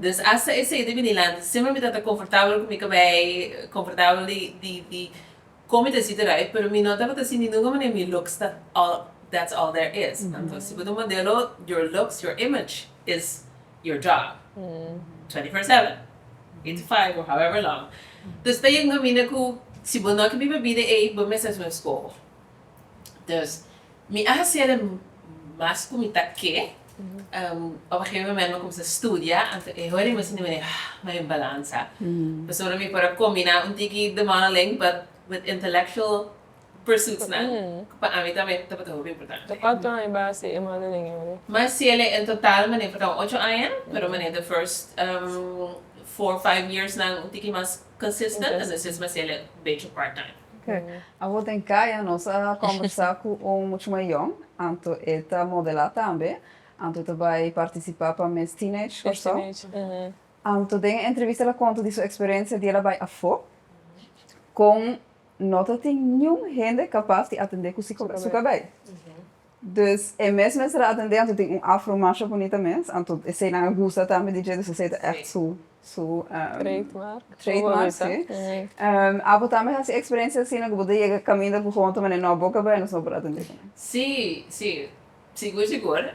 Dus hasta esey ta bini lanti, semper mi tabata comfortabel cu mi cabey, comfortabel di di di Kon mi ta sinti right, pero mi no tabata sinti nunca manera mi looks ta all, that's all there is. Anto si bo ta un modelo, your looks, your image is your job, 24/7, eight to five or however long. Dus ta yega un kaminda ku si bo no ke biba bida ei, bo mester hasi un eskoho. Dus mi a hasi el mas ku mi ta ke. Op een gegeven moment mi a kuminsá studia, anto e hora mi a sinti manera ah, mi a balansa. Pasobra mi por a kombiná un tiki de modeling but with intellectual pursuits nan, ku pa ami tambe tabata hopi importante. Ta kuantu aña bo a hasi e modeling ahora? Mi a hasi el en total manera por ta un ocho aña, pero manera the first 4, 5 years nan un tiki mas consistent, en despues mi a hasi el un becho part time. Awor den kaya nos a kombersá ku un mucha mayó, anto e ta modelá tambe, anto e ta bai partisipá pa Miss Teenage Kòrsou. Anto den e entrevista el a konta di su eksperensia di el a bai afó kon no ta tin niun hende kapas di atendé ku su kabei. Dus e mes mester a atendé, anto tin un afro masha bunita mes, anto eseinan a gusta tambe di dje, dus esei ta ègt su su Trademark. Trademark, si. Abo tambe hasi eksperensia asina ku bo ta yega kaminda ku gewoon ta manera no bo kabei nos no por atendé kuné? Si, si, sigur sigur.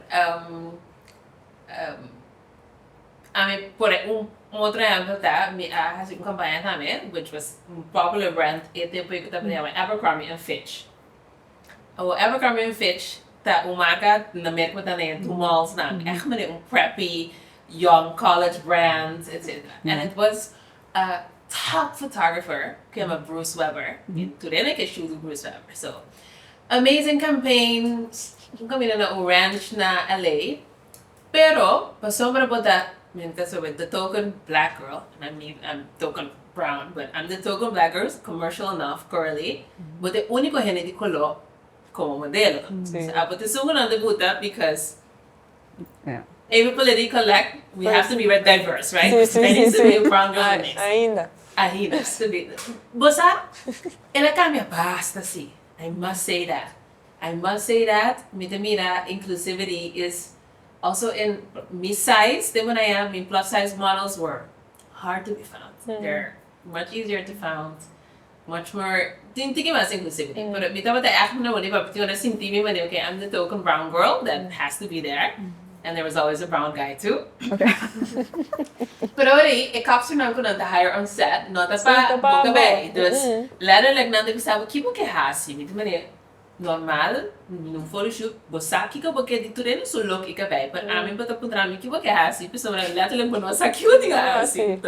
Ami por un otro ehempel ta mi a hasi un kampaña tambe which was un popular brand e tempo ei ku tabata yama Abercrombie and Fitch. Awor Abercrombie and Fitch ta un marka na Merka bo ta haña tur malls nan. Echt manera un preppy young college brand etcetera. And it was a top photographer ku yama Bruce Weber. I tur hende ke shoot ku Bruce Weber. So amazing campaign, un kaminda na un ranch na LA. Pero pasobra bo ta, mi ta sobe the token black girl, and I mean I'm token brown, but I'm the token black girl, commercial enough, curly, bo ta e unico hende di color como modelo. So abo ta esun cu nan ta guta because even politically correct, we have to be diverse, right? There needs to be a brown girl in the mix. Ainda. Ainda. Bo sa, el a cambia basta si. I must say that. I must say that, mi ta mira inclusivity is also in mi size, tempo na ya, mi plus size models were hard to be found. They're much easier to found, much more, tin tiki mas inclusivity. Pero mi tabata echt na woni pa tin ora sinti mi manera, okay, I'm the token brown girl that has to be there. And there was always a brown guy too. Pero ora ei, e kapsternan ku nan ta hire on set no ta pa bo kabei. Dus letterlijk nan ta bisa bo, ki bo ke hasi? Mi ta manera, normal, mi un photoshoot, bo sa kiko bo ke di tur hende su look i kabei. Pero ami bo ta puntra mi ki bo ke hasi, pasobra letterlijk bo no sa ki bo tin a hasi.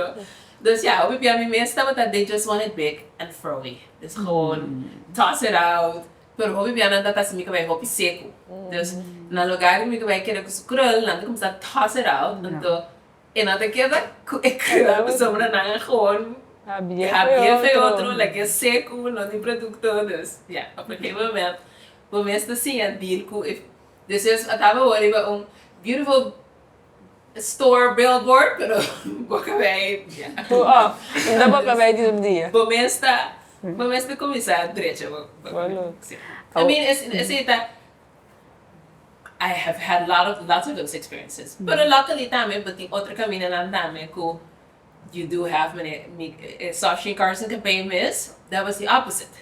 Dus ya, hopi bia mi mes tabata they just want it big and froey. Dus gewoon toss it out. Pero hopi bia nan ta hasi mi kabei hopi seku. Dus na lugar di mi kabei keda ku su krul, nan ta kuminsá toss it out. Anto e no ta keda ku e krul pasobra nan a gewoon habié fe otro, lag'é seku, no tin produkto. Dus ya, op een gegeven moment bo mes ta siña deal ku e. Dus es a taba awor riba un beautiful store billboard, pero bo kabei ya. Ku òf, no bo kabei di un dia. Bo mes ta, bo mes ta kuminsá drecha bo kabei. Si. I mean, esei ta, I have had lot of, lots of those experiences. Pero luckily tambe bo tin otro kamindanan tambe ku you do have mane mi e Sophie Carson campaign mes, that was the opposite.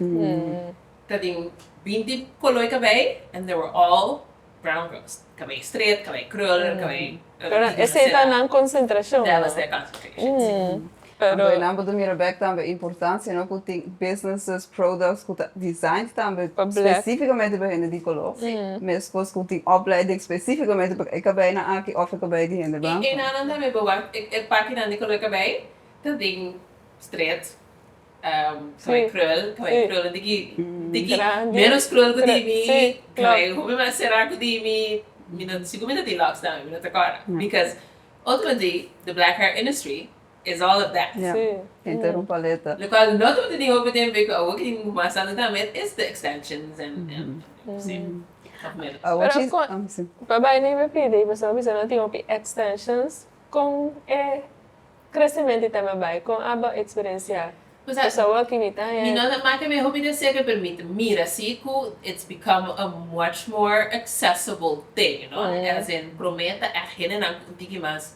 Ta tin 20 koloi kabei and they were all brown girls. Kabei stret, kabei krul, kabei. Pero esei ta nan konsentrashon. That was their concentration, si. Pero. Anto nan bo ta mira bek tambe importancia no ku tin businesses, products ku ta designed tambe specificamente pa hende di kolor. Meskos ku tin opleiding specificamente pa e kabeinan aki of e kabei di hende blanco. I nan tambe bo wak e pakinan di kolor kabei ta tin stret, Kabei krul, kabei krul diki diki menos krul ku di mi, kabei hopi mas será ku di mi, mi no sigur mi no tin locks tambe, mi no ta kòrda because ultimately the black hair industry is all of that. Henter un paleta. Lokual no tabata tin hopi tempu ku awor ki tin mas tantu tambe is the extensions and si of menos. Pero kon pa bai na e pidi pasobra mi bisa no tin hopi extensions kon e Crecemento ta bai con abo experiencia Cosa awor ki mi ta Mi no ta make mi hopi deseo ke permite mira si ku it's become a much more accessible thing, you know, as in prome ta echt hendenan ku un tiki mas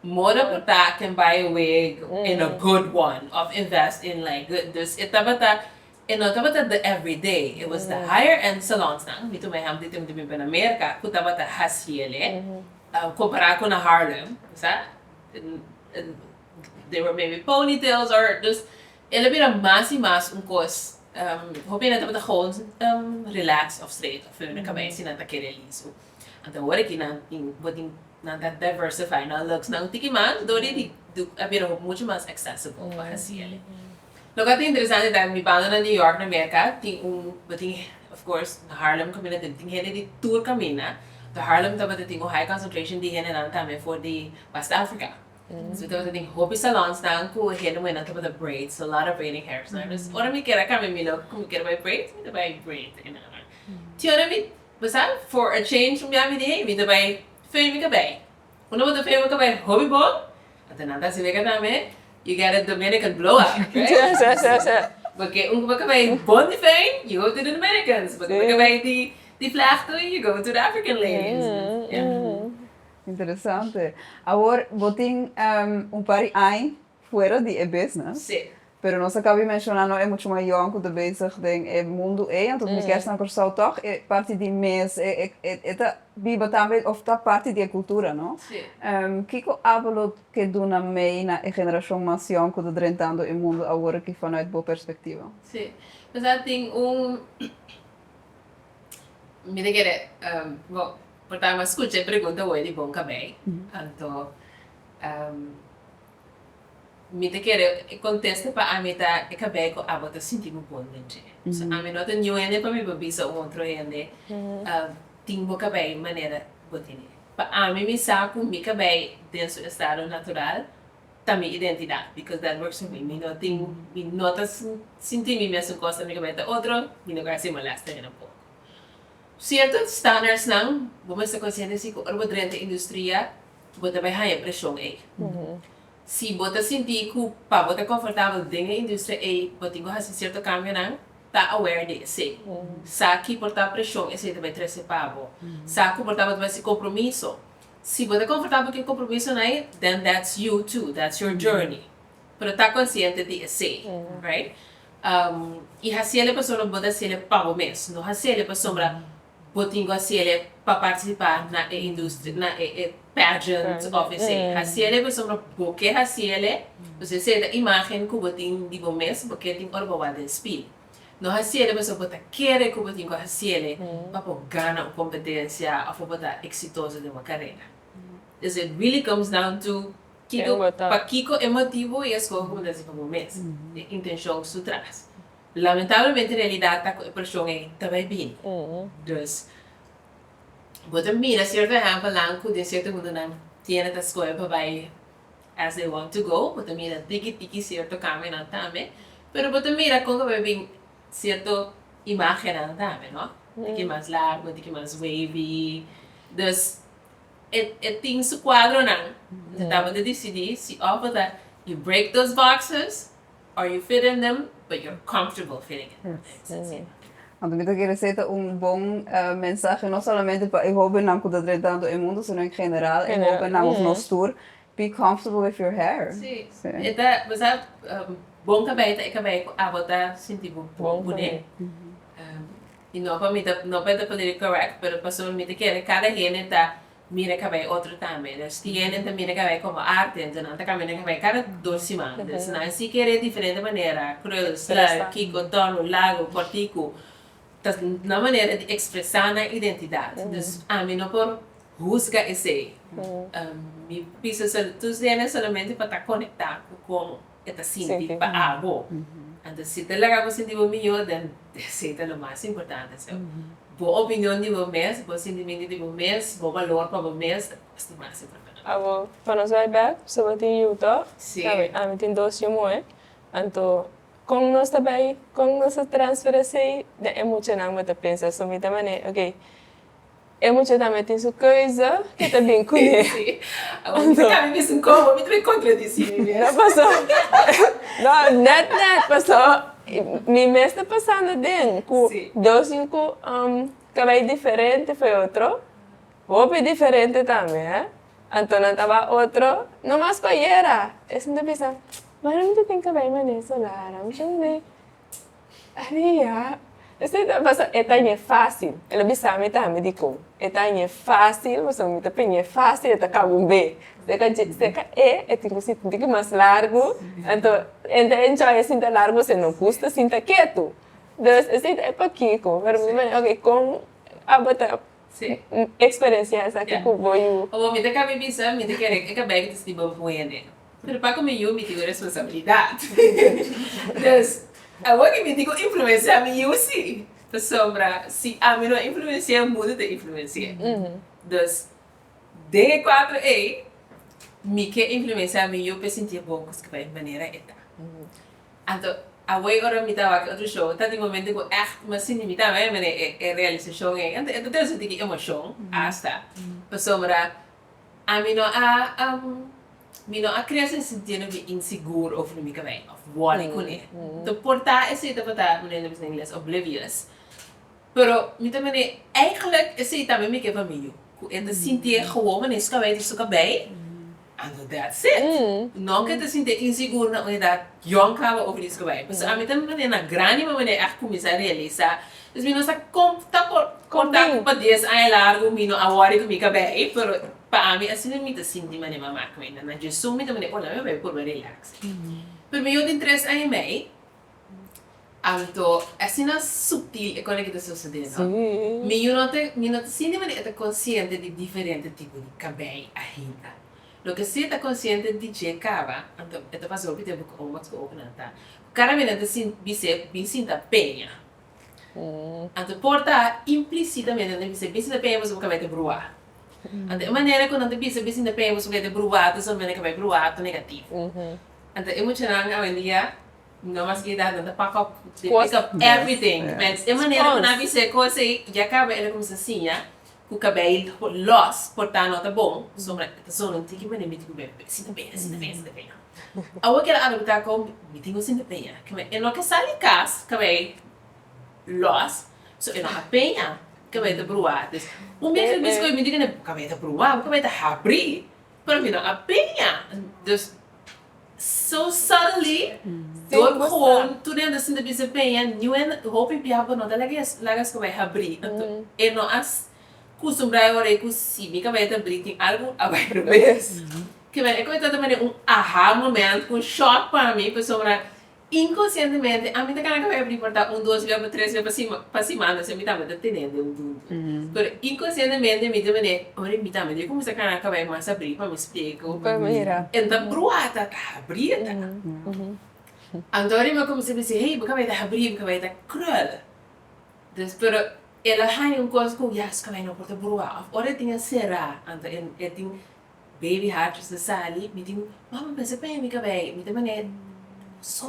moda por ta can buy a wig and a good one of invest in like good dus e tabata e no tabata the everyday it was the higher end salons nan mi tuma ehempel di tempo di mi bini Merca ku tabata haciele compara ku na Harlem sa. There were maybe ponytails or dus el a bira mas y mas un cos hopi nan tabata gewoon relax of straight of hun cabei si nan ta kere liso. Anto awor aki nan tin bo tin nan ta diversify nan looks nan un tiki mas dor di a bira mucho mas accessible pa haci el. Loke a ta interesante ta mi banda na New York na Merca tin un bo tin of course na Harlem caminda tin hende di tur caminda the Harlem tabata tin un high concentration di hendenan tambe for di West Africa so tabata tin hopi salons nan cu hende muhernan tabata braid so a lot of braiding hairs dus ora mi kier a cambia mi look cu mi kier a bai braid mi ta bai braid tin ora mi bo sa for a change un bia mi di hey mi ta bai fein mi cabei Unda bo ta fey bo cabey hopi bon, anto nan ta haci wega tambe, you get a Dominican blow out, right? Sí, sí, sí. Porque un cu bo cabey bon di fey, you go to the Dominicans, bo cu bo cabey di di vlecht you go to the African ladies. Yeah. Interesante. Awor bo tin un par di aña fuera di e business. Sí. Pero nos a caba di menciona no e mucho mas yong cu ta bezig den e mundo ey, anto mi kier sa na Corsou toch e parti di mes e e ta biba tambe of ta parti di e cultura no. Sí. Kico abo lo ke duna mey na e generacion mas yong cu ta drentando e mundo awor aki vanuit bo perspectiva? Sí. Nos tin un mi ta kere bo por ta mi a scucha e pregunta awor di bon cabey anto Mi ta kere e kontesta pa ami ta e kabei ku abo ta sinti bo bon den dje. So ami no ta niun hende pa mi por bisa un otro hende tin bo kabei manera bo tene. Pa ami mi sa ku mi kabei den su estado natural ta mi identidat because that works for me. Mi no tin mi no ta sinti mi mesun kos ta mi kabei ta otro mi no kere hasi molesta hende tampoco. Sierto standardsnan bo mester konsiente si ku ora bo drenta industria bo ta bai haña preshon ei. Si bo ta sinti ku pa bo ta konfortabel den e industria ei bo tin ku hasi sierto kambionan. Ta aware di esei. Sa ki por ta preshon esei ta bai trese pa bo. Sa ku por ta bo ta bai hasi kompromiso. Si bo ta komfortabel ku e kompromisonan ei, then that's you too, that's your journey. Pero ta konsiente di esei, right? I hasiel e pasobra bo ta hasiel pa bo mes, no hasiel pasobra bo tin ku hasiel pa partisipá na e industria, na e pageant òf esei. Hasiel pasobra bo ke hasiel, pasobra esei ta imágen ku bo tin di bo mes, bo ke tin ora bo wak den spil. No hasiel pasobra bo ta kere ku bo tin ku hasiel pa bo gana un kompetensia òf pa bo ta eksitoso den bo karera. Dus it really comes down to kiko, pakiko e motibu i e skoho ku bo ta hasi pa bo mes, e intenshon su tras. Lamentablemente realidad ta cu e presion ey ta bay bini. Dus bo ta mira cierto ehempelnan cu den cierto mundonan tiene ta scoge pa bay as they want to go. Bo ta mira tiki tiki cierto cambionan tambe. Pero bo ta mira con ta bay bin cierto imagennan tambe no. Tiki mas largo, tiki mas wavy. Dus e tin su cuadronan. Ta tabata dicidi si of bo ta you break those boxes Or you fit in them but you're comfortable fitting in them. Anto mi ta kere esei ta un bon mensahe no solamente pa e hobennan ku ta drentando e mundo sino en general e hobennan of nos tur, be comfortable with your hair. Si, e ta, bo sa bon kabei ta e kabei ku abo ta sinti bo bon kuné. I no pa mi ta, no pa e ta politically correct pero pasobra mi ta kere kada hende ta mira kabei otro tambe. Dus tin hende ta mira kabei komo arte, enton nan ta kambia nan kabei kada dos siman. Dus nan si kere diferente manera, krul, sluip, kiko, tònu, largu, kòrtiku, ta nan manera di ekspresá nan identidat. Dus ami no por husga esei. Mi bisa tur hende solamente pa ta konektá ku kon e ta sinti pa abo. Anto si ta laga bo sinti bo mihó, den esei ta lo mas importante. So, bo opinion di bo mes, bo sintimentu di bo mes, bo balor pa bo mes ta kos di mas importante. Abo, pa nos bai bek, so bo tin yu tòg? Si. Ami tin dos yu muhé. Anto, kon nos ta bai, kon nos ta transfer esei den e muchanan bo ta pensa? So mi ta manera, oke, E mucha tambe tin su keuze ke ta bin kuné. Sí. Awor mi ta kambia mesun komo, mi ta bin kontradisí mi mes. No paso, no, net net paso mi mes ta pasando den ku dos yu ku kabei diferente for e otro, hopi diferente tambe eh, anto nan ta ba otro nomas ku ayera, esun ta bisa, mara mi ta tin kabei manera solara, mi ta mane. Aria, esei ta pasobra e ta ñe fácil. El a bisa mi tambe dikon e ta ñe fácil pasobra mi ta peñ'é fácil e ta kaba un be. Seka dje seka e e tin ku sinta un tiki mas largu anto e ta enjoy e sinta largu pasobra e no gusta sinta ketu. Dus esei ta e pakiko pero mi manda oke kon abo ta eksperensiá esaki ku bo yu? Awor mi ta kaba bisa mi ta kere e kabei ku ta sinti bo buene. Pero pa ku mi yu mi tin un responsabilidat. Dus, awor ki mi tin ku influensiá mi yu si. Pasobra si ami no influensi'é, mundu ta influensi'é. Dus, den e kuadro ei, mi ke influensiá mi yu pa e sintié bon ku su manera e ta. Anto, awor ora mi ta wak e otro show, ta tin momento ku ègt mi a sinti mi tambe manera e realisashon ei. Anto, e ta trese un tiki emoshon asta. Pasobra Ami no a mi no a crece sintiendo mi insigur over mi cabey of worry cune. Ta por ta esey tabata manera nan bisa na ingles oblivious. Pero mi ta mane eigenlijk esey tambe mi ke pa mi yu. Cu e ta sintié gewoon manera su cabey ta su cabey anto that's it. No cu e ta sintié insigur na un edad yong caba over di su cabey. Pasobra ami ta mane na grandi mi manera echt cuminsa realisa. Dus mi no sa con ta por Conta cu pa dies aña largo mi no a worry cu mi cabey, pero pa ami asina mi ta sinti manera mama cu mi. Na djesun mi ta manera, oh, lami bay purba relax. Pero mi yo tin tres aña y mei, anto asina subtil e cona ki ta sucede, no? Mi yo no ta, mi no ta sinti manera e ta consciente di diferente tipo di cabey ainda. Loke si e ta consciente di dje caba, anto e ta pasa hopi tempo cu oma cu opa nan ta. Cada bes nan ta bis'é bin sinta peña. Anto por ta implicitamente nan ta bisa bisa ta peña pasobra bo kabei ta bruá. Anto e manera ku nan ta bisa bisa ta peña pasobra bo kabei ta bruá ta un manera kabei bruá ta negativo. Anto e muchanan awendia no mas ki edat nan ta pak op, they pick up everything. E manera ku nan a bisa e kos ei ya kaba el a kuminsá siña ku kabei lòs por ta no ta bon pasobra e ta sona un tiki manera mi tin ku bebe sinta peña sinta peña sinta peña. Awor keda adoptá kon mi tin ku sinta peña. E no ke sali kas kabei. Lòs, so e no a peña kabei ta bruá. Dus un biaha mi skohe mi di kende bo kabei ta bruá, bo kabei ta habrí, pero mi no a peña. Dus so suddenly dor ku gewoon tur hende sinta bisa peña niun hende hopi biaha bo no ta laga laga su kabei habrí. Anto e no a kustumbrá e ora ei ku si mi kabei ta habrí tin algu a bai robes. Kimen e koe ta ta manera un aha moment, un shòk pa mi pasobra Inkonsientemente ami ta kana kab'é abrí por ta un dos bia pa tres bia pa sima pa siman asina mi tambe ta tene den un dundu. Pero inkonsientemente mi ta mende ora mi tambe debe kuminsá kana kab'é mas abrí pa mi splika Pa mira. En ta brua ta ta habrí e ta. Anto ora mi a kuminsá bisa hey bo kab'é ta habrí bo kab'é ta krul. Dus pero el a haña un kos ku ya su kab'é no por ta brua òf ora e tin a será anto e tin Baby hartjes ta sali, mi tin, mama pensa peña mi cabey, mi ta mane, so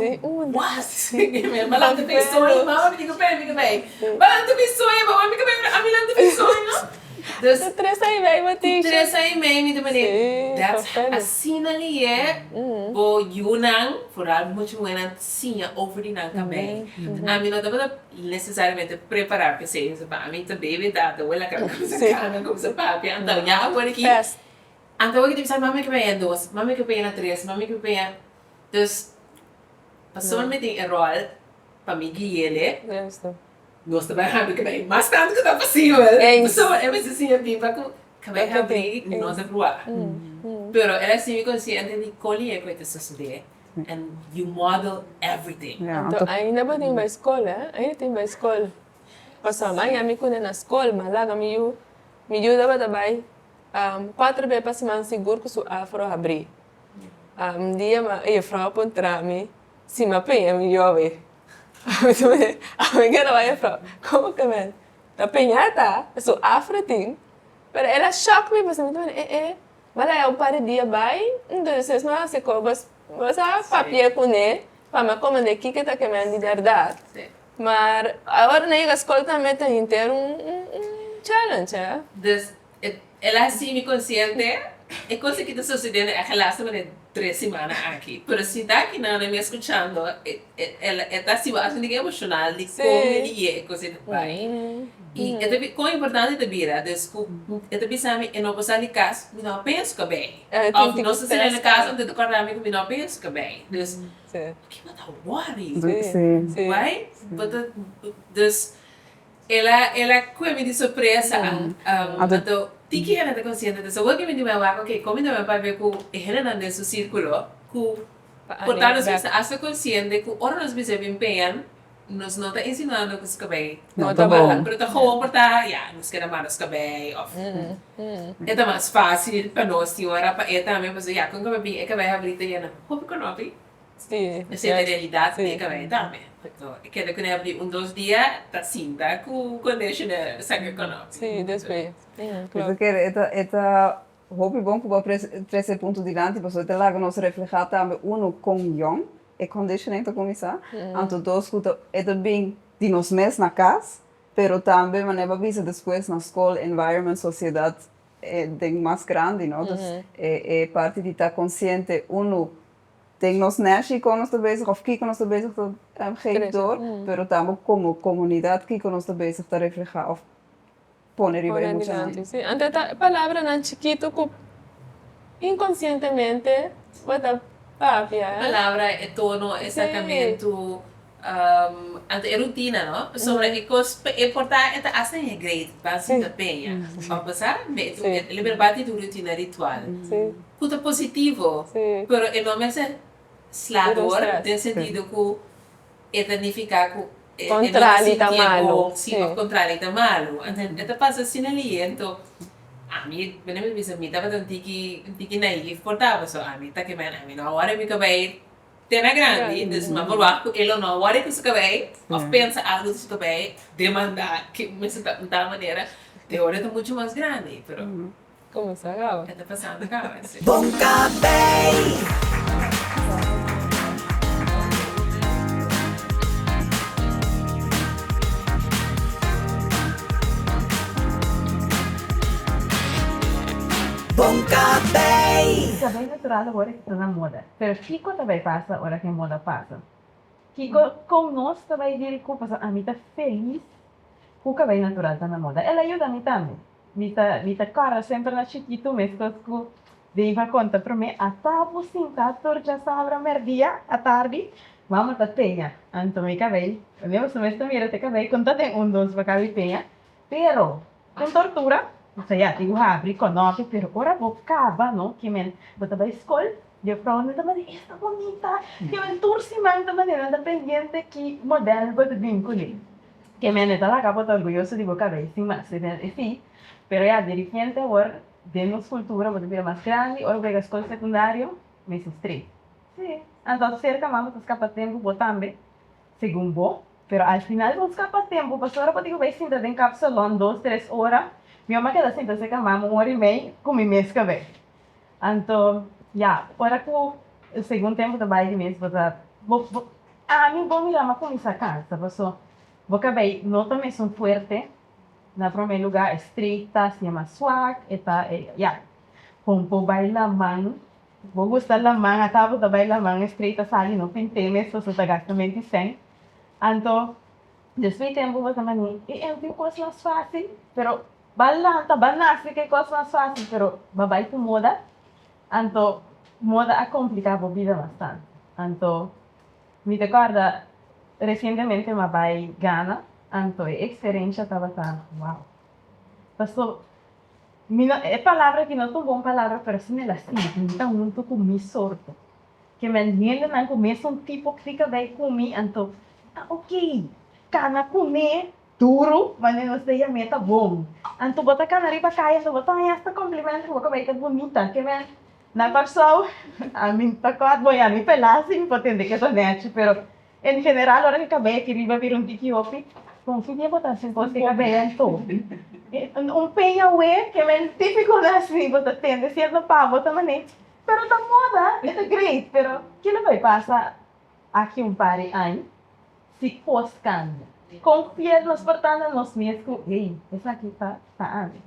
what? Mi lanta mi soño, mama mi tin cu peña mi cabey, mi lanta mi soño, mama mi cabey, ami lanta mi soño. Dus, Cu tres aña y mei bo tin. Cu tres aña y mei mi ta mane, that's asina liye bo yunan, vooral mucha muhernan siña over di nan cabey. Ami no tabata necesariamente prepara p'esey, pasobra ami ta baby ta wela cuminsa cana, cuminsa papia, anto ya awor aki. Anto awor ki ta bisa mami ke peña dos, mami ke peña tres, mami ke peña dus pasobra mi tin e ròl pa mi gui'ele nos ta bai habri kabei mas tantu ku ta posibel pasobra e mester siña biba ku kabei habri no ta bruá pero el a siña mi konsiente di kon li'e ku e ta sosodé and you model everything. Anto ainda bo tin bai skol eh ainda tin bai skol pasobra mi a mi kune na skol mi a laga mi yu mi yu tabata bai Cuater be pa siman sigur cu su afro habri. Un dia ma e juffrouw a puntra mi si m'a peña mi yobe. Ami keda wak juffrouw, como ke men ta peña ta? Su afro tin. Pero el a shock mi pasobra mi ta mira eh eh, m'a laga un par di dia bay, entonces m'a haci cu bos a papia cune pa mi a comprende kico ta ke men di berdad. Maar awor na yega scol tambe ta henter un challenge eh. Dus El a hasi mi konsiente e kos aki ta sosediendo e gelaste manera tres simana aki. Pero si ta aki nan mi a skuchando e ta hasi bo hasta un diki emoshonal di kon mi di ye e kos ei ta bai. I e ta kon importante ta bira des ku e ta bisa mi e no por sali kas mi no a pensa ku a bai. Òf nos ta sali na kas anto e ta kòrda mi ku mi no a pensa ku a bai. Dus kiba ta wòri? Right? Bo ta dus. El a el a kue mi di sorpresa anto tiki hende ta konsiente di esaki. Awor mi di mi a wak oke kon mi ta bai papia ku e hendenan den su sirkulo ku por ta nos mester asta konsiente ku ora nos bisa bin peña nos no ta insinuando ku su kabei no ta bon pero ta gewoon por ta ya nos keda mara nos kabei of e ta mas fasil pa nos tin ora pa e tambe pasobra ya kon kabei bin e kabei habri ta yena hopi konopi. Sí. Esei ta realidad di e cabei tambe. Anto e keda cu abri un dos dia ta sinta cu conditioner saca conoci. Sí, despues. Mi ta kere e ta e ta hopi bon cu bo a trece e punto dilanti pasobra e ta laga nos refleha tambe uno con yong e conditioning ta cuminsa anto dos cu ta e ta bin di nos mes na cas pero tambe manera bo a bisa despues na scol environment sociedad den mas grandi no dus e parti di ta consciente uno Den nos neshi kon nos ta bezig of kiko nos ta bezig ta geef door, pero tambe komo komunidat kiko nos ta bezig ta reflehá of pone riba e muchanan. Sí, anto e ta palabranan chikitu ku inkonsientemente bo ta papia. Palabra, e tono, e sakamentu, Anto e rutina no, pasobra e kos e por ta e ta asta den e grade ban sinta peña of bo sa e lo bati di un rutina ritual ku ta positivo pero e no mester sla dor den sentido ku e ta nifiká ku e no ta sintié bon si of kontrali ta malu anto e ta pasa asina liye anto ami mi ta bisa mi tabata un tiki un tiki naief por ta pasobra ami ta kimen ami no a wòrdu mi kabei Te na grandi, dus mi a por wak ku e lo no wòrdu ku su kabei òf pensa algu di su kabei, demandá ke mester ta un tal manera, te ora e ta muchu mas grandi, pero Kuminsá kaba. E ta pasando kaba, si. Bon kabei. Bon kabei. Kabei natural awor e ta na moda. Pero kiko ta bai pasa ora ku e moda pasa? Kiko kon nos ta bai dil ku pasobra ami ta felis ku kabei natural ta na moda. El a yuda mi tambe. Mi ta mi ta kòrda semper na chikitu meskos ku Dave a konta promé ata bo sinta tur djasabra mèrdia atardi mama ta peña. Anto mi kabei mi su mes ta mira te kabei kon ta den un dos pa kabi peña pero un tortura pasobra ya tin ku habri kònòpi pero ora bo kaba no kimen bo ta bai skol Juffrouw ta manda esta bunita, ke men tur siman ta manda nan ta pendiente ki model bo ta bin kuné. Ke men e ta laga bo ta orguyoso di bo kabei sin mas e si, pero ya dirigente awor den nos kultura bo ta bira mas grandi ora bo yega skol sekundario mester straight. Si, anto serka mas bo ta skapa tempu bo tambe segun bo, pero al final bo skapa tempu pasobra ora bo tin ku bai sinta den kapsalon dos tres ora, mi mama keda sinta serka mama un ora i mei ku mi mes kabei. Anto, ya, ora ku segun tempu ta bai di mes bo ta, bo, bo, ami bo mira mi a kuminsá kansa paso bo kabei no ta mesun fuerte, na promé lugá e straight ta hasié mas swak, e ta, e, ya, kon por bai laman, bo gusta laman ata bo ta bai laman e straight ta sali no pint'é mes paso ta gasta menti sèn, anto despues di tempu bo ta mani e tin kos mas fásil pero. Ba lanta, ba nace ke kos mas fácil, pero ba bai ku moda, anto moda a kompliká bo bida bastante. Anto mi ta kòrda resientemente mi a bai Ghana, anto e eksperensha tabata wow. Paso mi no, e palabra aki no ta un bon palabra pero si mi la sinti, mi ta huntu ku mi sorto. Ke men hendenan ku mesun tipo klika bai ku mi, anto ta oké, kana kuné. Duru, manera nos ta yam'é ta bon. Anto bo ta kana riba kaya anto bo ta haña hasta komplimento ku bo kabei ta bunita. Ke men na Kòrsou ami ta kòrda, bon ya mi pelá si mi por tende ke ta nèchi pero en general ora ku kabei aki riba bira un tiki hopi, kon ki dia bo ta hasi kos ku e kabei anto? Un peña wee ke men típiko na si bo ta tende sierto pa bo ta manera pero ta moda e ta great pero kilo bai pasa aki un par di aña? Si kos kambia, kon fiel nos por ta na nos mes ku, Hey, esaki ta ta ami.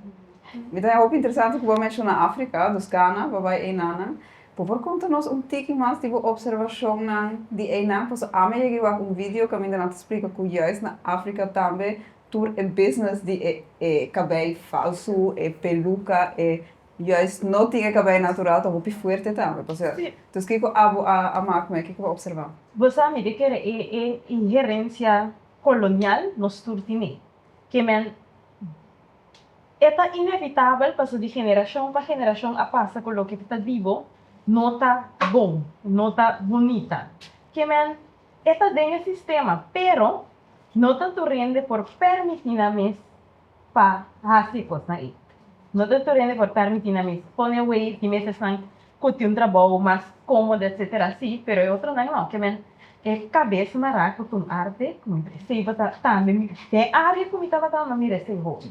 Mi ta hopi interesante ku bo a menshoná Afrika, dus Ghana, bo a bai einanan. Bo por konta nos un tiki mas di bo opservashonnan di einan? Pasobra ami a yega i wak un video kaminda nan ta splika ku juist na Afrika tambe tur e business di e e kabei falsu, e peluka, e Juist no tin e kabei natural ta hopi fuerte tambe pasobra Sí. Dus kiko abo a a mak me kiko bo a observa? Bo sa mi ta kere e e inherencia colonial nos tur tine. Ke men e ta inevitabel pasobra di generacion pa generacion a pasa cu loke ta di bo no ta bon, no ta bunita. Ke men e ta den e sistema pero no ta tur hende por permiti nan mes pa hasi e kosnan ei. No ta tur hende por permití nan mes pone wei di mes esnan ku tin un trabou mas kómodo etsetera sí, pero e otronan no. Ke men e kabes mará ku ta un arte ku mi esei bo ta tambe mi den área ku mi tabata no mira esei hopi.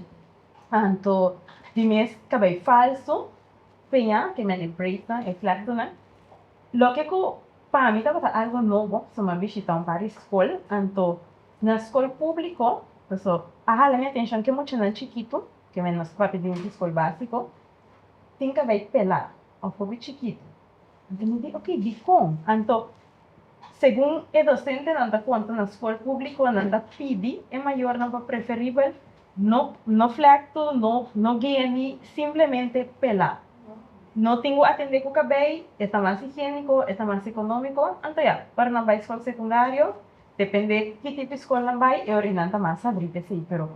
Anto di mes kabei falsu peña ke men e braidsnan e flèktonan loke ku pa mi tabata algo nobo so mi a bishitá un par di skol anto Na skol públiko, paso a hala mi atenshon ke muchanan chikitu, ke men nos papia di di skol básiko, tin kabei pelá òf hopi chikitu. Anto mi di, oke, dikon? Anto, segun e dosentenan ta konta na skol públiko, nan ta pidi e mayornan pa preferibel no no flèktu, no no geni, simplemente pelá. No tin ku atendé ku kabei, e ta mas higiéniko, e ta mas ekonómiko. Anto ya, ora nan bai skol sekundario, Depende ki tipo skol nan bai e ora nan ta mas sabri p'esei pero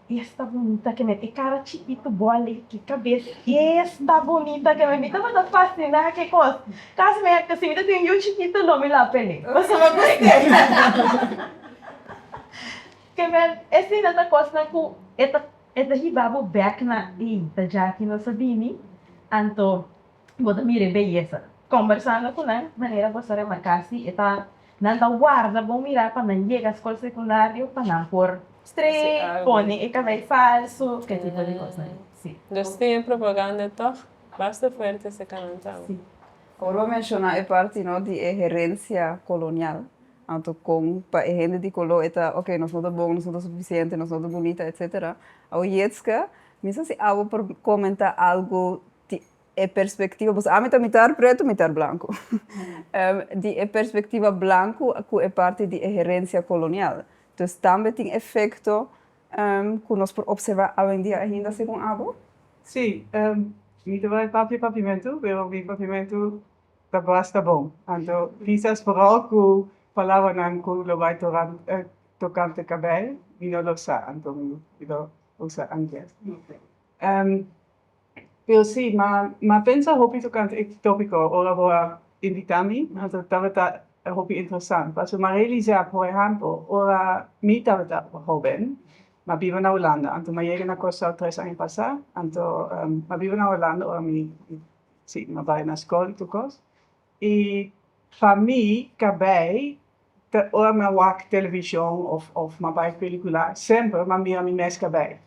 esta bunita ke met e kara chikitu boli ki kabes esta bunita ke mi tabata fasina ke kos kasi mi a si mi ta tin un yu chikitu lo mi la pele pasobra mi gust'é ke men esei nan ta kosnan ku e ta e ta hiba bo bek na ey ta djaki nos a bini anto Bo ta mira e beyesa. Kombersando ku nan, manera bo sa remarká si e ta nan ta warda bon mirá pa nan yega skol sekundario pa nan por straight, pone e kabei falsu, ke tipo di kosnan. Si. Dus tin e propaganda tòg basta fuerte serka nan tambe. Si. Ora bo menshoná e parti no di e herensia kolonial, anto kon pa e hende di koló e ta oke nos no ta bon, nos no ta sufisiente, nos no ta bunita etsetera. Awor Jetske, mi sa si abo por komentá algu di. e perspektiva, pasobra ami ta mitar pretu mitar blanku, di e perspektiva blanku ku e parti di e herensia kolonial. Dus tambe tin efekto ku nos por opservá awendia ainda segun abo? Sí, mi ta bai papia papiamentu, pero mi papiamentu ta basta bon. Anto kisas vooral ku palabranan ku lo bai tokante kabei mi no lo sa, anto mi lo usa ingles. Pero sí, m'a pensa hopi tokante e tópiko ora bo a invitá mi, anto tabata hopi interesant. Pasobra m'a realisá, por ehèmpel, ora mi tabata hóben, m'a biba na Hulanda, anto m'a yega na Kòrsou tres aña pasá, anto m'a biba na Hulanda ora mi, sí, m'a bai na skol i tur kos. I pa mi kabei ta ora mi a wak televishon of of mi a bai pelikula semper mi a mira mi mes kabei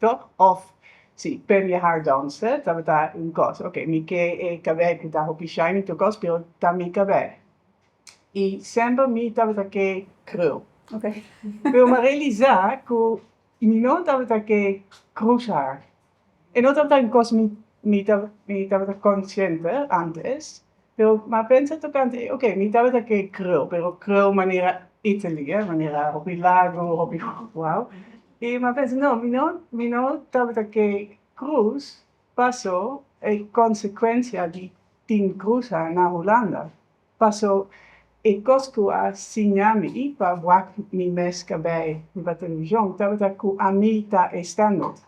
toch of si pen je haar dansen tabata un kos oke mi ke e kabei ku ta hopi shiny tur kos pero ta mi kabei i semper mi tabata ke krul pero mi a realisa ku mi no tabata ke krus haar. E no tabata un kos mi mi mi tabata konsiente antes, pero mi a pensa tokante, oke, mi tabata ke krul, pero krul manera Italy, eh, manera hopi largu, hopi wou. I mi a pensa, no, mi no mi no tabata ke krus paso e konsekuensia di tin krusa na Hulanda. Paso e kos ku a siña mi pa wak mi mes kabei riba televishon tabata ku ami ta e standard.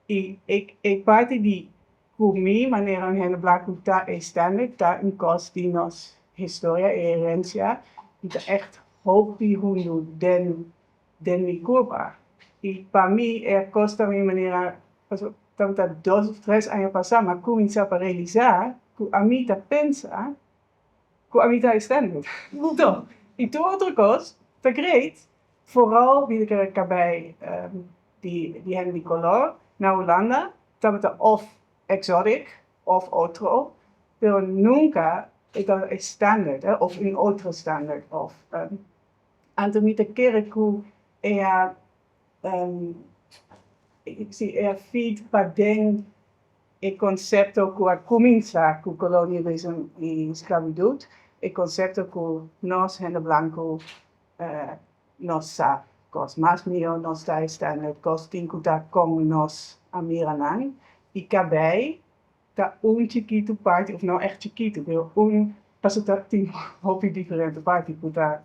I e parti di ku mi manera un hende blanku ta e standard ta un kos di nos historia i herensia i ta ègt hopi hundu den den mi kurpa. I pa mi e a kosta mi manera pasobra tabata dos of tres aña pasá mi a kuminsá pa realisá ku ami ta pensa ku ami ta e standard. Toh, i tur otro kos ta great, vooral mi ta kere kabei di di hende di kolor na Hulanda tabata of exotic of otro, pero nunka e tabata e standard of un otro standard of. Anto mi ta kere ku e a si e a feed paden e konsepto ku a kuminsá ku kolonialism i sklabitut, e konsepto ku nos hende blanku nos sa kos mas mihó, nos ta e standard, kos tin ku ta kon nos a mira nan i kabei Ta un chikitu parti, of no echt chikitu, pero un, pasobra ta tin hopi diferente parti ku ta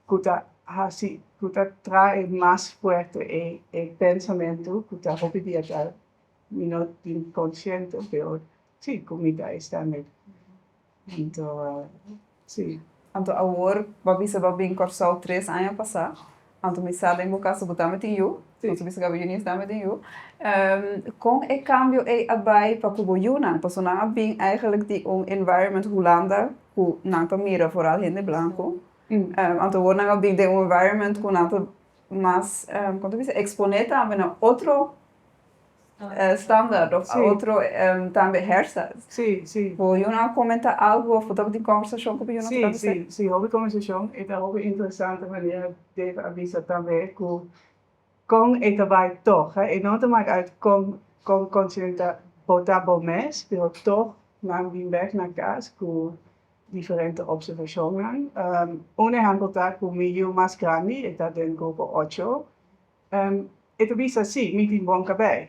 ku ta hasi ku ta trae mas fuerte e e pensamentu ku ta hopi dia ta mi no tin konsiente, pero si ku mi ta e standard. Anto si. Anto awor bo a bisa bo a bin Kòrsou tres aña pasá, anto mi sa den bo kaso bo tambe tin yu, nos a bisa ku abo Eunice tambe tin yu. Kon e kambio ei a bai pa ku bo yunan? Pasobra nan a bin eigenlijk di un environment Hulanda ku nan ta mira vooral hende blanku, anto awor nan a bin den un environment ku nan ta mas, kon ta bisa, eksponé tambe na otro Standaard of otro tambe hairstyles. Sí, sí. Bo yunan a comenta algo of bo tabatin conversacion cu bo yunan tocante esei? Sí, sí, sí, hopi conversacion. E ta hopi interesante manera Dave a bisa tambe cu con e ta bay tog, e no ta maak uit con con consciente bo ta bo mes, pero tog nan bin bek na cas cu diferente observacionnan. Un ehempel ta cu mi yu mas grandi, e ta den grupo ocho, E ta bisa, Sí, mi tin bon kabei.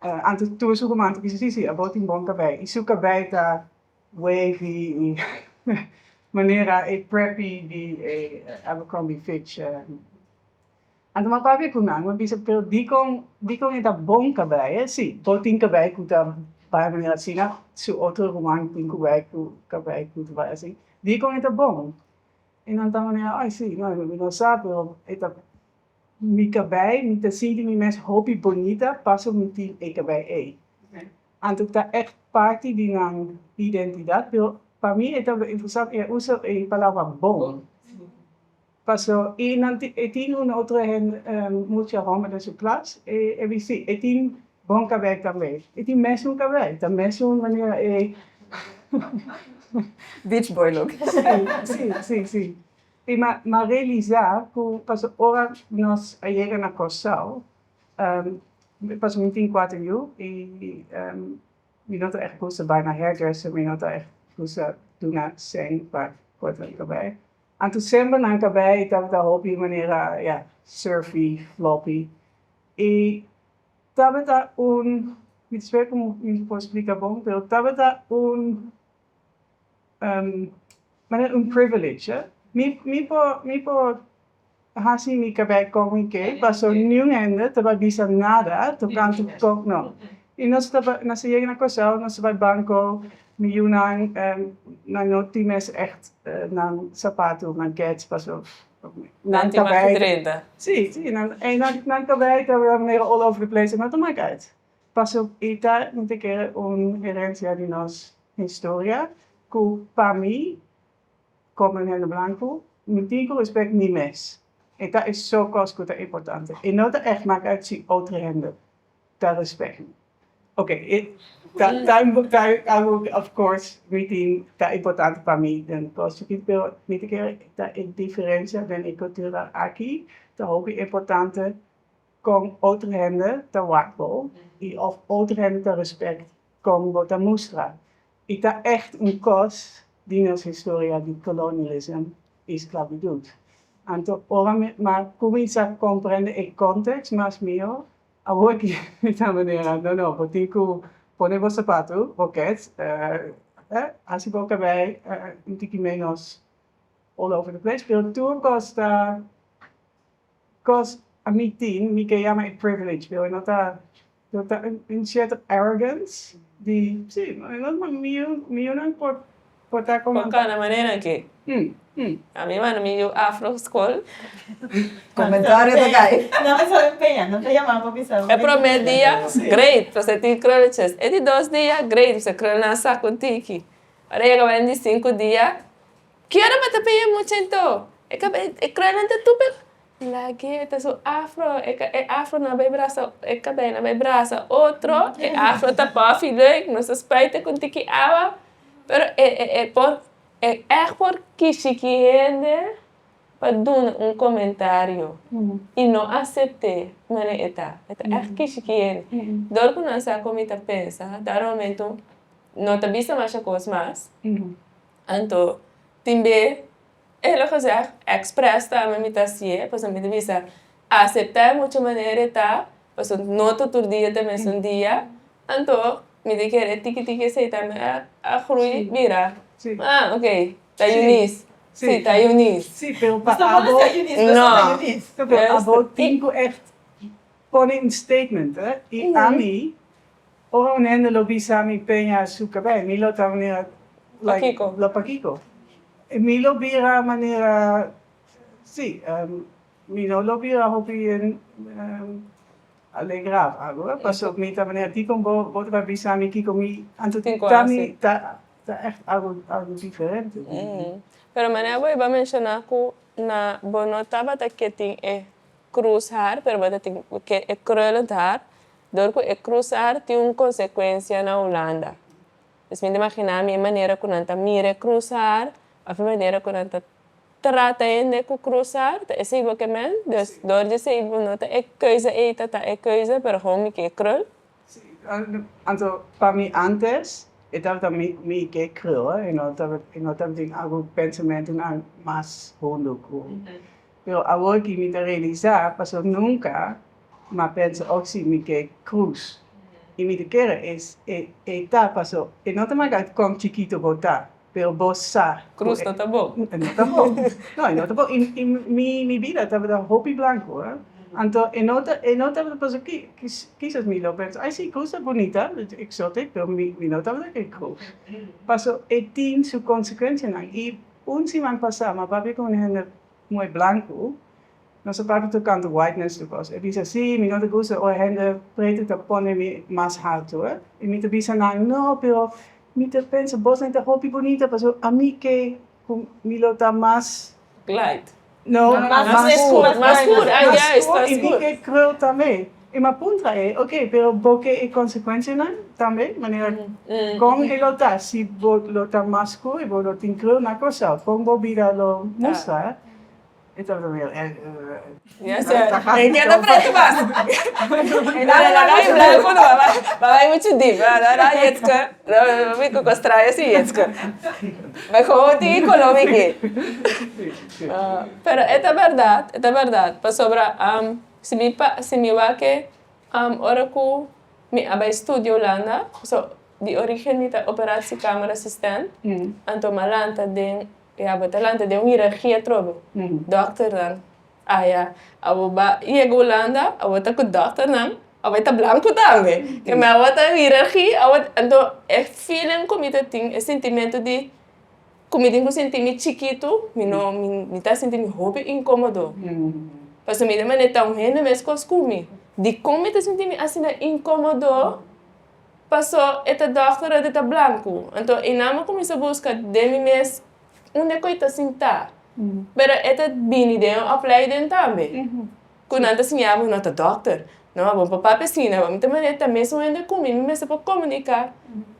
Anto tur su ruman ta bisa, Sí, sí, abo tin bon kabei. I su kabei ta wavy i manera e preppy di e Abercrombie Fitch. Anto mi a papia ku nan, mi a bisa, Pero dikon, dikon e ta bon kabei? E sí, bo tin kabei ku ta bai manera asina, su otro ruman tin kabei ku kabei ku ta bai asina. Dikon e ta bon? I nan ta manera, Ai, sí, no, mi no sa, pero e ta. Mi kabei, mi ta sinti mi mes hopi bonita paso mi tin e kabei ei. Anto ta ègt parti di nan identidat, pero pa mi e tabata interesante e a usa e palabra bon. Paso i nan tin e tin un otro hende mucha hòmber den su klas e e bisti e tin bon kabei tambe. E tin mesun kabei, ta mesun manera e. Beach boy look. Si, si, si. I m'a realisá ku pasobra ora nos a yega na Kòrsou, pasobra mi tin kuater yu i Mi no ta echt gusta bai na hairdresser, mi no ta echt gusta duna sèn pa korta mi kabei. Anto semper nan kabei tabata hopi manera, ya, surfy, floppy. I tabata un, mi ta spera ku mi por splika bon, pero tabata un manera un privilege, eh. Mi mi por mi por hasi mi kabei kon mi ke, paso niun hende ta bai bisa nada tokante kon, no. I nos ta bai, nos a yega na Kòrsou, nos a bai banko, mi yunan nan no tin mes ègt nan sapatu, nan kèts, paso nan kabei, si, si, nan nan kabei tabata manera all over the place, no ta mak uit. Paso i ta mi ta kere un herensia di nos historia ku pa mi Komo un hende blanku, mi tin ku respect mi mes. E ta e so kos ku ta importante. E no ta ègt mak uit si otro hende ta respect mi. Oke, e ta ta ta algu of course mi tin ta importante pa mi den kos chikit, pero mi ta kere ta e diferensia den e kultura aki ta hopi importante kon otro hende ta wak bo i of otro hende ta respect kon bo ta mustra. I ta ègt un kos di nos historia di kolonialism i sklabitut. Anto ora mi a kuminsá komprende e konteks mas mihó, awor ki mi ta manera, no no, bo tin ku pone bo sapatu, bo kets, hasi bo kabei un tiki ménos all over the place, pero tur kos ta kos ami tin, mi ke yama e privilege, pero e no ta No ta un cierto arrogance di si no mi mi yunan por por ta como Por cana manera ke ami manda mi yu afro school. Comentario ta cay. No me sabe empeña, no ta yama pa bisa. E prome dia great pasobra tin krulletjes, e di dos dia great pasobra krulnan a sak un tiki. Ora yega bai di sinku dia, ki ora bo ta peña mucha anto? E e krulnan ta tupe Lag'é ta su afro, e e afro no a bai brasa, e kabei no a bai brasa otro, e afro ta puffy leuk, nos ta spuita ku un tiki awa, pero e e e por e ègt por kishiki hende pa duna un komentario i no asept'é manera e ta, e ta ègt kishiki hende. Dor ku nan sa kon mi ta pensa, ta un momento no ta bisa masha kos mas, anto tin be Eerlijk gezegd, expres tambe mi ta hacié, pasobra mi ta bisa, acepta e mucha manera e ta, pasobra no ta tur dia ta mesun dia, anto mi ta kere tiki tiki esey tambe a a grui bira, ah ok, ta Eunice, si ta Eunice. Sí, pero pa abo, No. pero abo tin cu echt pone un statement, eh, y ami Ora un hende lo bisa mi peña su cabei, mi lo ta manera, like, Pakiko? lo pakiko? Mi lo bira manera, si, mi no lo bira hopi alegra of algo, pasobra mi ta manera, dikon bo bo ta bai bisa mi kiko mi, anto Tin ku ta hasi. mi ta ta echt algo algo diferente. Pero manera bo iba menshoná ku na bo no tabata ke tin e krus haar, pero bo ta tin ke e krulend haar, Dor ku e krusar tin un konsekuensia na Hulanda. Dus mi ta imaginá mi e manera ku nan ta mira e krusar òf e manera ku nan ta trata hende ku krusar, ta esei bo ke men? Dus dor di esei bo no ta e keuze ei ta ta e keuze, pero gewoon mi ke krul. Sí, anto pa mi antes e tabata mi mi ke krul, e no tabata e no tabatin algu pensamentunan mas hundu ku. Pero awor ki mi ta realisá pasobra nunka M'a pensa ook si mi ke krus. I mi ta kere es e e ta paso e no ta maka kon chikito bo ta, pero bo sa ku Krus e no ta bo. E no ta bo. No, e no ta bo. I i mi mi bida tabata hopi blanko, hè. Anto e no ta e no tabata paso ki kisas mi lo pensa, ai si krus ta bunita, exotic, pero mi mi no tabata ke krus. Paso e tin su konsekuensianan. I un siman pasá m'a papia ku un hende muhé blanko. Nos a papia tocante whiteness tur cos. E bisa, si, mi no ta gusta ora hende pretu ta pone mi mas haltu, eh. I mi ta bisa nan, no, pero mi ta pensa bosnan ta hopi bunita pasobra ami ke cu mi lo ta mas. Light. No, Mas scur, mas scur, ah, juist, mas I mi scur. ke krul tambe. I mi a puntra e, ok, pero bo ke e consecuencianan tambe? Manera, con e lo ta si bo lo ta mas scur i bo lo tin krul na Curaçao? Con bo bida lo mustra, eh? E tabata weer eh. Ja, ze. Ik ken de pret was. Bai muchu diep. Jetske. Mi ku kostraya si Jetske. Bai gewoon tin koló mi ke. Pero e ta bèrdat, e ta bèrdat. Pasobra si mi pa si mi wak e ora ku mi a bai studia Hulanda, so di origen mi ta operatiekamer assistent, anto mi a lanta den Ya bo ta lanta den un hierargia atrobe. Dokternan aya abo ba yega Hulanda abo ta ku dokternan abo ta blanku tambe. Ke me abo ta hierargia abo anto e feeling ku mi ta tin e sintimentu di ku mi tin ku sinti mi chikitu mi no mi ta sinti mi hopi inkomodo. Pasobra mi ta manera ta un hende meskos ku mi. Dikon mi ta sinti mi asina inkomodo? Paso e ta dòkter ora e ta blanku. Anto einan mi a kuminsá buska den mi mes unda ku e ta sintá. Pero e ta bini den un opleiding tambe. Ku nan ta siña bo no ta dòkter. No, bo por papia asina. Bo mi ta manera ta mesun hende ku mi, mi mester por komuniká.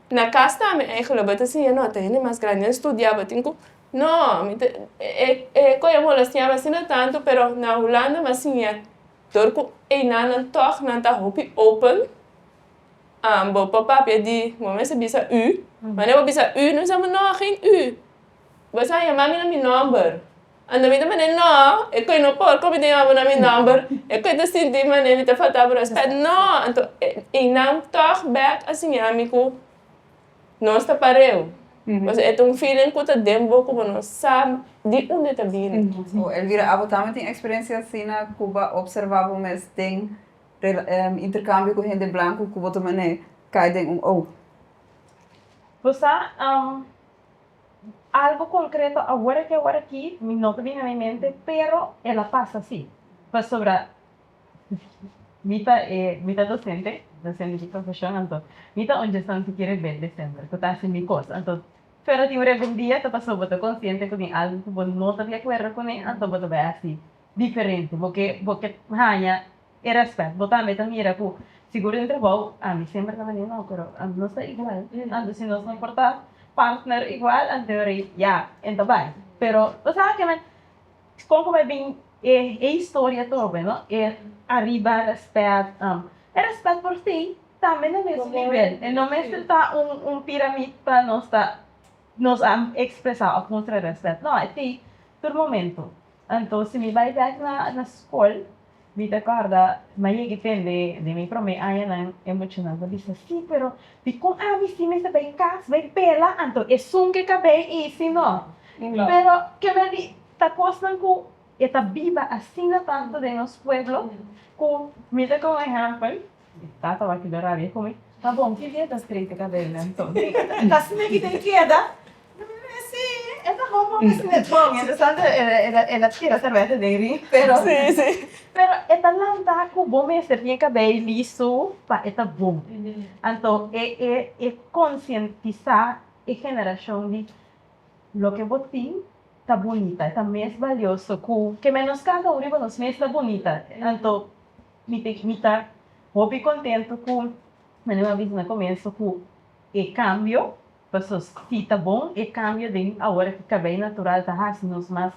Na kas tambe eigentlik bo ta siña no ta hende mas grandi nan studia bo tin ku no mi ta e e koe a molestiá mi asina tantu pero na Hulanda mi a siña dor ku einan nan tòg nan ta hopi open. Bo por papia di, bo mester bisa u, wanneer bo bisa u, nos a no, geen u. Bo sa yama mi na mi nomber. Anto mi ta manda no, e koe no por koe mi ta yama bo na mi nomber, e koe ta sinti manera mi ta falta bo respet. No, anto einan tog bek a siña mi ku nos ta pareu. Pasobra e ta un feeling ku ta den bo ku bo no sa di unda e ta bini. Elvira, abo tambe tin experiencia asina ku bo a observa bo mes den Interkambio ku hende blanku ku bo ta manera kai den un ou. Bo sa, algo konkreto awor aki awor aki mi no ta bini na mi mente, pero el a pasa si. Pasobra mi ta e mi ta docente, docente di profeshon, anto mi ta un djesnan si ki rebelde semper ku ta hasi mi kos. Anto pero tin un rebeldia ta pasobra bo ta konsiente ku tin algo ku bo no ta di akuerdo kuné, anto bo ta bai hasi diferente. Bo ke bo ke haña e rèspèt. Bo tambe ta mira ku sigur den trabou ami semper ta manera no pero nos ta igual. Anto si nos no por ta partner igual anto e ora ei ya en ta bai. Pero bo sa ke men kon ku bai bin e e historia tobe no e ariba rèspèt e rèspèt por si tambe na mesun nivel e no mester ta un un piramid pa nos ta nos a ekspresá òf mustra rèspèt no e tin tur momento. Anto si mi bai bek na na skol, mi ta kòrda mi a yega tende den mi promé añanan e muchanan ta bisa, sí, pero dikon ami si mester bai kas bai pela anto esun ke kabei i si no. Pero ke men di ta kosnan ku e ta biba asina tantu den nos pueblo ku mi ta komo ehèmpel, Mi tata wak keda rabia ku mi. Ta bon ki dia ta straight e kabel anto? Ta asina ki ta keda? Si, e ta bon bon asina. Bon, mientrastanto el a tira serbete den rin, pero pero e ta lanta ku bo mester tin e kabei lisu pa e ta bon. Anto e e e konsientisá e generashon di loke bo tin ta bunita, e ta mes balioso ku ke menos kada un riba nos mes ta bunita. Anto Mi ta mi ta hopi contento cu manera mi a bisa na comienzo cu e cambio paso si ta bon e cambio den awor cu cabey natural ta haci nos mas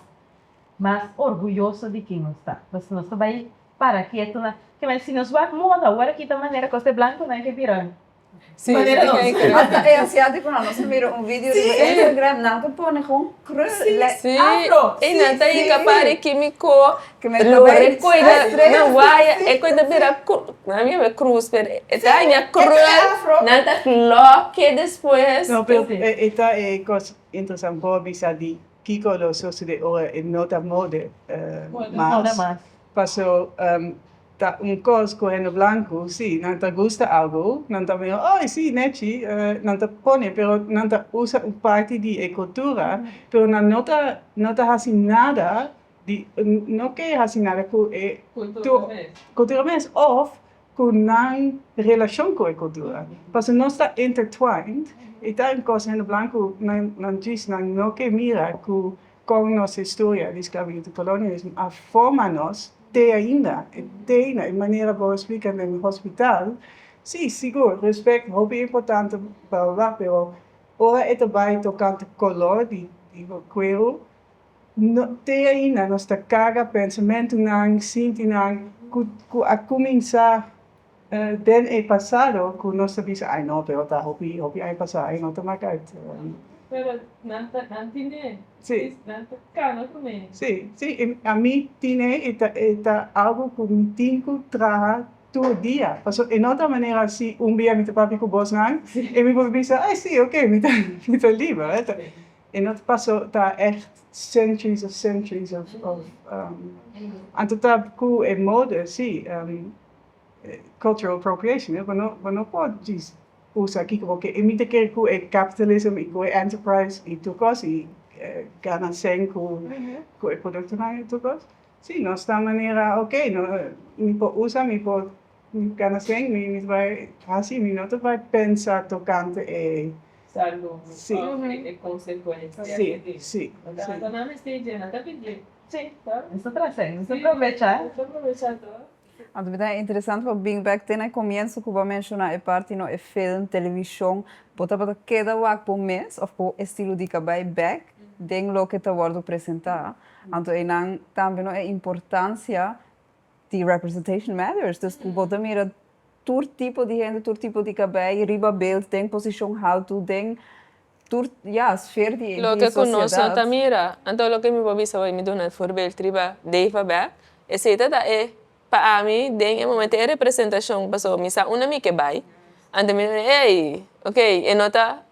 mas orguyoso di ken nos ta paso nos ta bay para keto na kimen si nos wak moda awor aki ta manera cos e blanconan ke bira Sí, Manera nos. Hasta e asiátikonan, nos a mira un video riba Instagram, nan ta pone gewoon krul, Sí, Afro. i nan ta hinka pari kímiko, Ke men lo kabei e koida straight. na waya, e koida bira kru, nan yama krus, pero e ta haña krul, nan ta loke despues. No, pero e ta e kos interesant bo a bisa di kiko lo sosode ora e no ta mode mas. Paso Ta un kos ku hende blanku, si, nan ta gusta algu, nan ta mira, oy, si, nechi, nan ta pone, pero nan ta usa un parti di e kultura, pero nan no ta no ta hasi nada di, no ke hasi nada ku e kultura mes òf ku nan relashon ku e kultura. Pasobra nos ta intertwined i ta un kos hende blanku nan nan djis nan no ke mira ku Kon nos historia di sklabitud i kolonialismo a forma nos te ainda, e te ainda, e manera bo a splika den hospital, si, sigur, respect hopi importante, bla bla bla, pero ora e ta bai tokante kolor di bo kueru, No, te ainda nos ta karga pensamentunan, sintinan ku ku a kuminsá den e pasado ku nos ta bisa, ai no, pero ta hopi hopi aña pasá, ai no ta mak uit. Pero nan ta nan tine. Sí. Nan ta kana kuné. Sí, sí, i ami tine i ta e ta algu ku mi tin ku traha tur dia. Pasobra e no ta manera si un bia mi ta papia ku bosnan i mi por bisa, ai sí, oke, mi ta mi ta liber. E no ta paso ta echt centuries of centuries of of anto ta ku e mode si cultural appropriation bo no bo no por djis usa kiko bo ke i mi ta kere ku e capitalism i ku e enterprise i tur kos i gana sen ku ku e produktonan i tur kos si nos ta manera ok no mi por usa mi por gana sen mi mi ta bai hasi mi no ta bai pensa tokante e Salú Sí. òf e konsekuensia Sí, ke tin. sí, Ota sí. ota nan mester dje, nan ta pidi. Sí, Tòg? nos ta trasé, nos ta Sí, probechá. nos ta probechá tòg. Anto mi ta interesante pa bin bek te na e komienso ku bo a menshoná e parti no e film, televishon, bo tabata keda wak bo mes òf bo estilo di kabei bek den loke ta wòrdu presentá. Anto einan tambe no e importansia di representation matters, dus ku bo ta mira tur tipo di hende, tur tipo di kabei riba beeld den posishon haltu den tur, ya, sfeer di di Loke ku nos no sosiedat. ta mira. Anto loke mi por bisa hoy, mi duna e voorbeeld riba Dave Abed, esei ta ta e pa ami den e momento e representashon pasobra mi sa unda mi ke bai, anto mi ta ey, ok, e no ta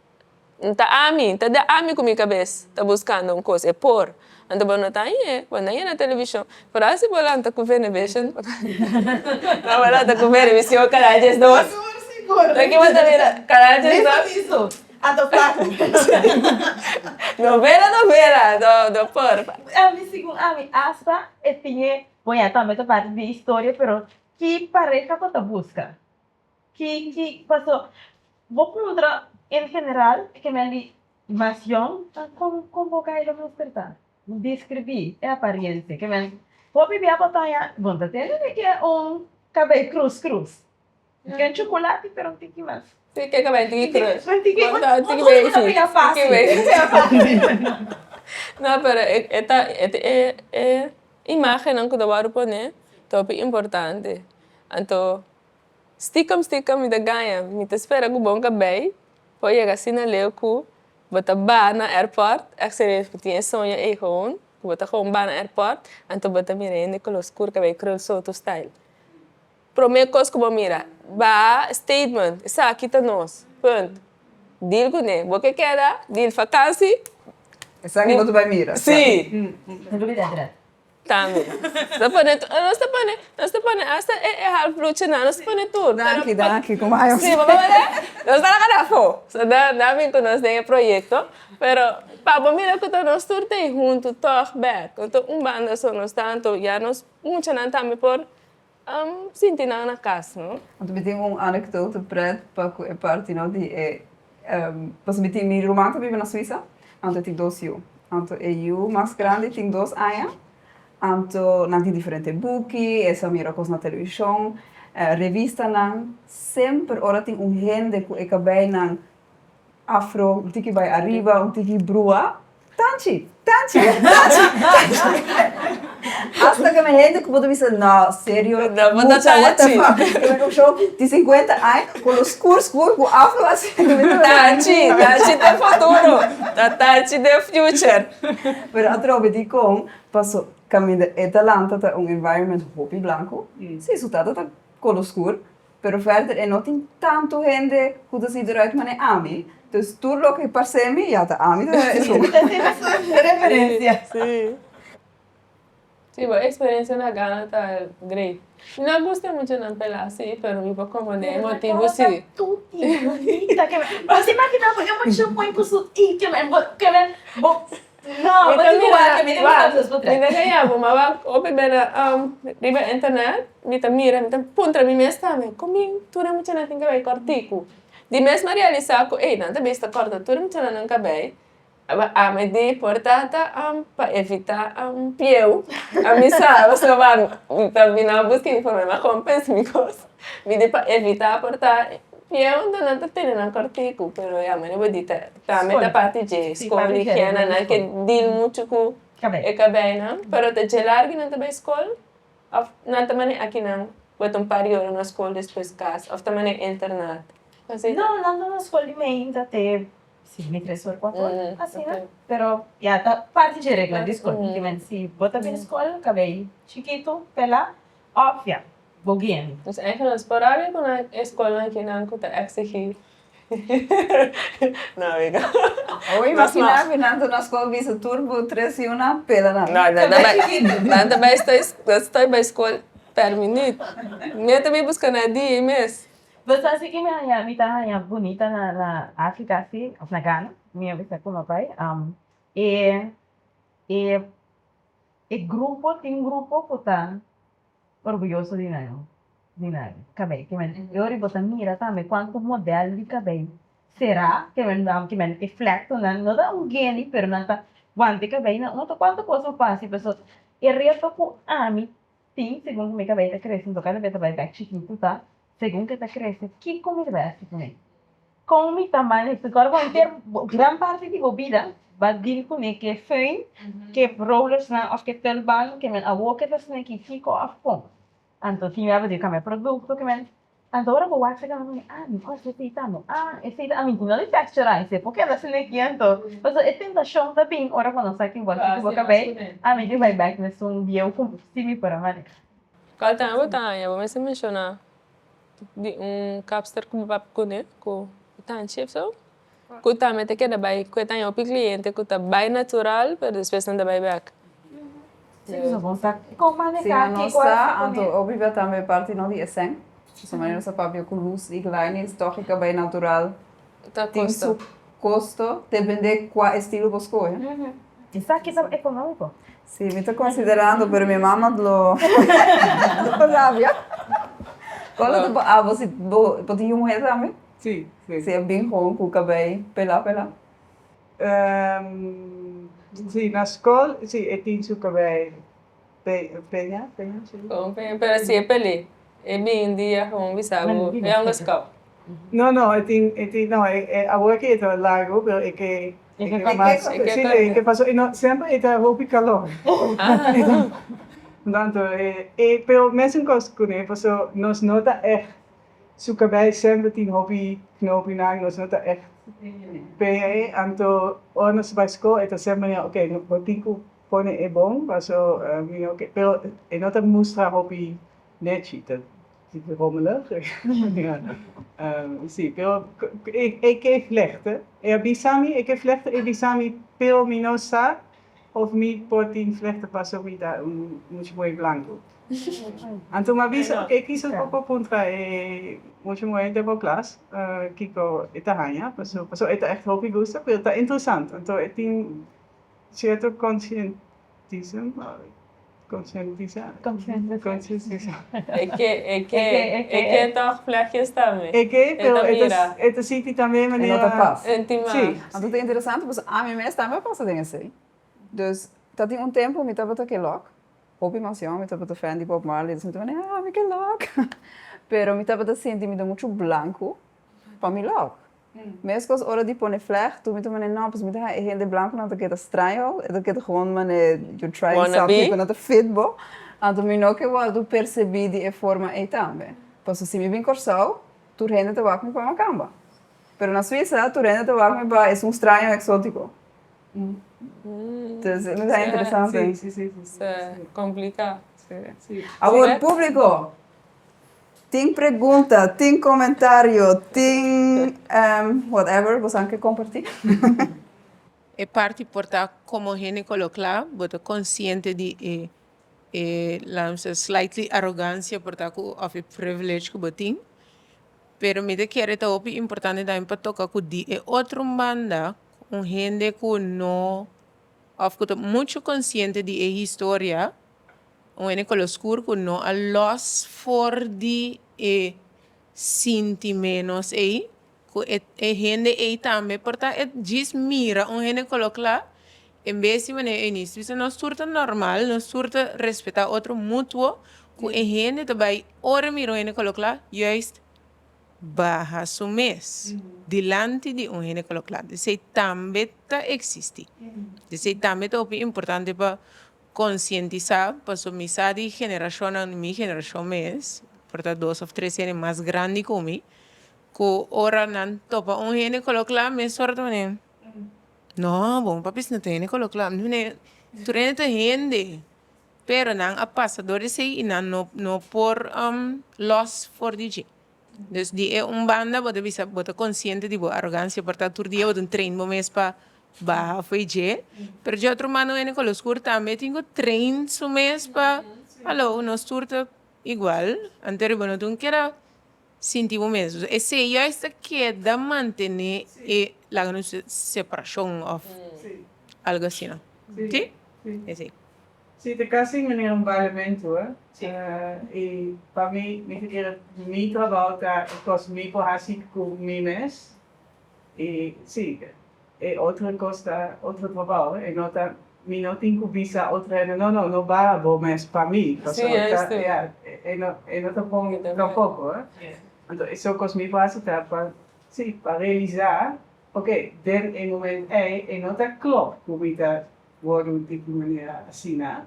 Ta ami, ta di ami ku mi kabes ta buskando un kos, e por. Anto bo no ta hañ'é, bo no hañ'é na televishon. Pero asi bo lanta ku Venevision, no bo lanta ku Venevision kanal 12. Loke bo ta mira kanal 12. Novela, novela, no, no por. Ami segun ami asta e tin e, bon ya tambe ta parti di historia pero ki pareha bo ta buska? Ki ki paso bo puntra en general ke men di mas yong kon kon bo kai lo mester ta describi e apariencia ke men hopi bia bo ta haña bon ta tende di ke un kabei krus krus ke un chocolate pero un tiki mas Si ke kabei un tiki krus un tiki bo ta un tiki un befi ta pega tiki fasil befi no pero e ta e e imagennan ku ta wòrdu pone ta hopi importante anto Stikem stikem mi ta gaña, mi ta spera ku bon kabei por yega asina leu ku bo ta ba na airport, ègt serieus mi tin e soño ei gewoon, ku bo ta gewoon ba na airport, anto bo ta mira hende kolo skur kabei krul soto style. Prome kos ku bo mira, ba statement, esaki ta nos, punt. Deal kuné, bo ke keda, deal fakansi. Esaki bo ta bai mira. Si. Tambe. Nos ta pone, nos ta pone, nos ta pone hasta e e half broodjenan, nos ta pone tur. Danki, danki, como hay Sí, bo pone, nos ta laga afó. So da da bin ku nos den e proyekto, pero pa bo mira ku ta nos tur ta ei huntu tòg bèk. No ta un banda so nos ta, anto ya nos muchanan tambe por sinti nan na kas, no? Anto mi tin un anekdote pret pa ku e parti no di e pasobra mi tin mi ruman ta biba na Suisa anto e tin dos yu anto e yu mas grandi tin dos aña anto nan tin diferente buki e sa mira kos na televishon revistanan semper ora tin un hende ku e kabeinan Afro, un tiki bai ariba, un tiki brua. Tanchi, tanchi, tanchi, tanchi. Hasta ku mi hende ku bo ta bisa, no, serio, No, bo ta mucha, what the tanchi. fuck. Ku mi show di sinkuenta aña, ku lo skur skur, ku afro asina. Tanchi, tanchi den futuro. Ta tanchi den future. Pero atrobe dikon, paso kaminda e ta lanta ta un environment hopi blanku. Si, su tata ta kolo skur, Pero verder e no tin tantu hende ku ta sinti eruit manera ami. Dus tur loke parse mi, ya ta ami ta esun. Referencia. Sí. Sí, bo experiencia na Ghana ta great. Mi no a gusta mucho nan pela sí, pero mi por comprende e motibu sí. Tuti bunita ke men. Bo ta imagina bo e mucha mooi ku su i ke men bo ke men bo no bo tin ku wak mi Mi ta gaña bo, ma wak hopi bena riba internet mi ta mira mi ta puntra mi mes tambe kon bin tur e muchanan tin kabei kòrtiku. Di mes mi a realisa ku ey nan ta bisa kòrta tur e muchanan nan kabei ami di por ta ta pa evita pieu ami sa pasobra mi ta bini a buska informe ma kon pensa mi kos mi di pa evita por ta pieu anto nan ta tene nan kòrtiku pero ya manera bo di ta tambe ta parti dje skol higiena nan ke deal muchu ku. Kabei. E kabeinan, pero ta dje largu nan ta bai skol òf nan ta manera akinan bo ta un par di ora na skol despues kas òf ta manera internat? No, nan ta na skol di meinta te si mi tres or cuatro or asina, pero ya ta parti dje regla di skol. Si bo ta bini skol kabei chikitu, pela òf ya bo gui'en. Dus eigenlijk nos por rabia ku nan e skolnan kinan ku ta eksigí no amiga. Awor imagina mi nan ta na skol bisa tur bo tres yunan pela nan. No, nan ta bai nan ta bai stoi bai skol per minuut. Mi ta bai buska na dia mes. Bo sa si ki mi haña mi ta haña bunita na na Afrika si of na Ghana mi a bisa ku no bai e e e grupo tin grupo ku ta Orguyoso di nan, di nan kabei. Ke men e ora bo ta mira tambe kuantu modèl di kabei será, ke men ke men e flèktonan no ta un geni pero nan ta wanta e kabei nan otro. Kuantu kos bo fasi pasobra e reto ku ami tin segun ku mi kabei ta krese anto kada bes ta bai bèk chikitu ta segun ku e ta krese kiko mi ta bai hasi kuné? Kon mi ta maneha? Kòrda bo henter gran parti di bo bida ba dil kuné ke föhn, ke rollersnan òf ke tulban ke men awor ke ta asina ki kiko òf kon. Anto tin bia bo tin kambia produkto ke men anto ora bo wak esaki bo di ah mi por hasi esei tambe ah esei ta ami no di texturize por keda asina aki anto pasobra e tentashon ta bin ora ku nos sa ki bo hasi ku bo kabei ami tin bai bèk na esun bieu ku si mi por a maneha. Kal tambe bo ta haña? Bo mester menshoná Di un kapster ku mi papia kuné ku tanchi of so ku tambe ta keda bai ku e ta haña hopi kliente ku ta bai natural pero despues nan ta bai bèk. Si nan no sa anto hopi bia tambe parti no di e sèn pasobra manera nos ta papia ku lus i glainis tòg e kabei natural tin su kosto depende kua estilo bo skohe. Esaki ta ekonómiko. Si, mi ta konsiderando, pero mi mama lo lo rabia. Kòl lo ta bo abo si bo bo tin yu muhé tambe? Si, si. Si e bin gewoon ku kabei pelá pelá? Si, na skol si e tin su kabei peña, peña si. Gewoon peña, pero si e pelé e bin dia gewoon bisa bo, yonges kòp. No, no, e tin, e tin, no, e awor aki e ta largo, pero e ke, e ke mas, si, e ke paso, e no, semper e ta hopi calor. Tanto e, e, pero mesun cos cune, paso nos no ta echt, su cabei semper tin hopi knopinan, nos no ta echt peña e, anto ora nos bai school e ta semper manera, ok, bo tin cu pone e bon, paso mi no ke, pero e no ta mustra hopi nechi, ta. Rommelig. Ja. Sí, pero e ke vlechten. E a bisa mi, e ke vlechten, e bisa mi, pero mi no sa of mi por tin vlechten paso mi ta un mucha muhe blanco. Anto mi a bisa, oké, kisas bo por puntra e mucha muhe den bo klas kiko e ta haña, paso paso e ta echt hopi gusta, pero ta interesant. Anto e tin cierto conscientism. Concientisa. Concientisa. E ke, e ke, e ke tòg vlechtjes tambe. E ke, pero e ta, e ta sinti tambe manera. E no ta pas. Intima. Si. Anto ta interesante pasobra ami mes tambe a pasa den esei. Dus ta tin un tempu mi tabata ke lòk, hopi mas yòn mi tabata fan di Bob Marley, dus mi tabata ah mi ke lòk. Pero mi tabata sinti mi ta muchu blanku pa mi lòk. Meskos ora di pone vlecht, tur mi ta mane no, pues mi ta haña e hende blankunan ta keda straño, e ta keda gewoon mane you trying something ku no ta fit bo. Anto mi no ke wòrdu persebí di e forma ei tambe. Pasobra si mi bin Kòrsou, tur hende ta wak mi pa makamba. Pero na Suisa, tur hende ta wak mi pa esun straño eksótiko. Dus mi ta haña interesante. Sí, sí, sí. Kompliká. Sí. Awor públiko, Tin pregunta, tin comentario, tin whatever bosan ke comparti. E parti por ta como hende colo cla, bo ta consciente di e e laat me say slightly arrogancia por ta cu of e privilege cu bo tin, pero mi ta kere ta hopi importante tambe pa toca cu di e otro banda un hende cu no of cu ta mucho consciente di e historia Un hende kolo skur ku no a lòs for di e sinti ménos ei, ku e e hende ei tambe por ta e djis mira un hende kolo kla, en bes di manera Eunice bisa nos tur ta normal, nos tur ta respetá otro mutuo, ku e hende ta bai ora e mira un hende kolo kla, juist. baha su mes dilanti di un hende kolo kla. Esei tambe ta eksistí. Esei tambe ta hopi importante pa konsientisá, pasobra mi sa di generashonnan, mi generashon mes, por ta dos òf tres hende mas grandi ku mi, ku ora nan topa un hende kolo kla mesora ta manera, No, bo papia no ta hende kolo kla. Tur hende ta hende. Pero nan a pasa dor di esei i nan no no por los for di dje. Dus di e un banda bo ta bisa bo ta konsiente di bo arogansia por ta tur dia bo ta train bo mes pa baha for di dje. Pero dje otro banda un hende kolo skur tambe tin ku train su mes pa alo nos tur ta igual anto riba no tin keda sinti bo mes. Esei juist ta keda mantene e laga nos separashon of algo asina. Si? Esei. Sí, ta casi manera un bailamento, eh. I pa mi, mi ta kere mi trabou ta e cos mi por haci cu mi mes. I sí, e otro cos ta otro trabou, e no ta, mi no tin cu bisa otro hende, no, no, no baha bo mes pa mi, pasobra ta, ya, e no, e no ta bon tampoco, eh. Anto e so cos mi por haci ta pa, sí, pa realisa, ok, den e moment ey e no ta klop cu mi ta Wòrdu di ki manera asina,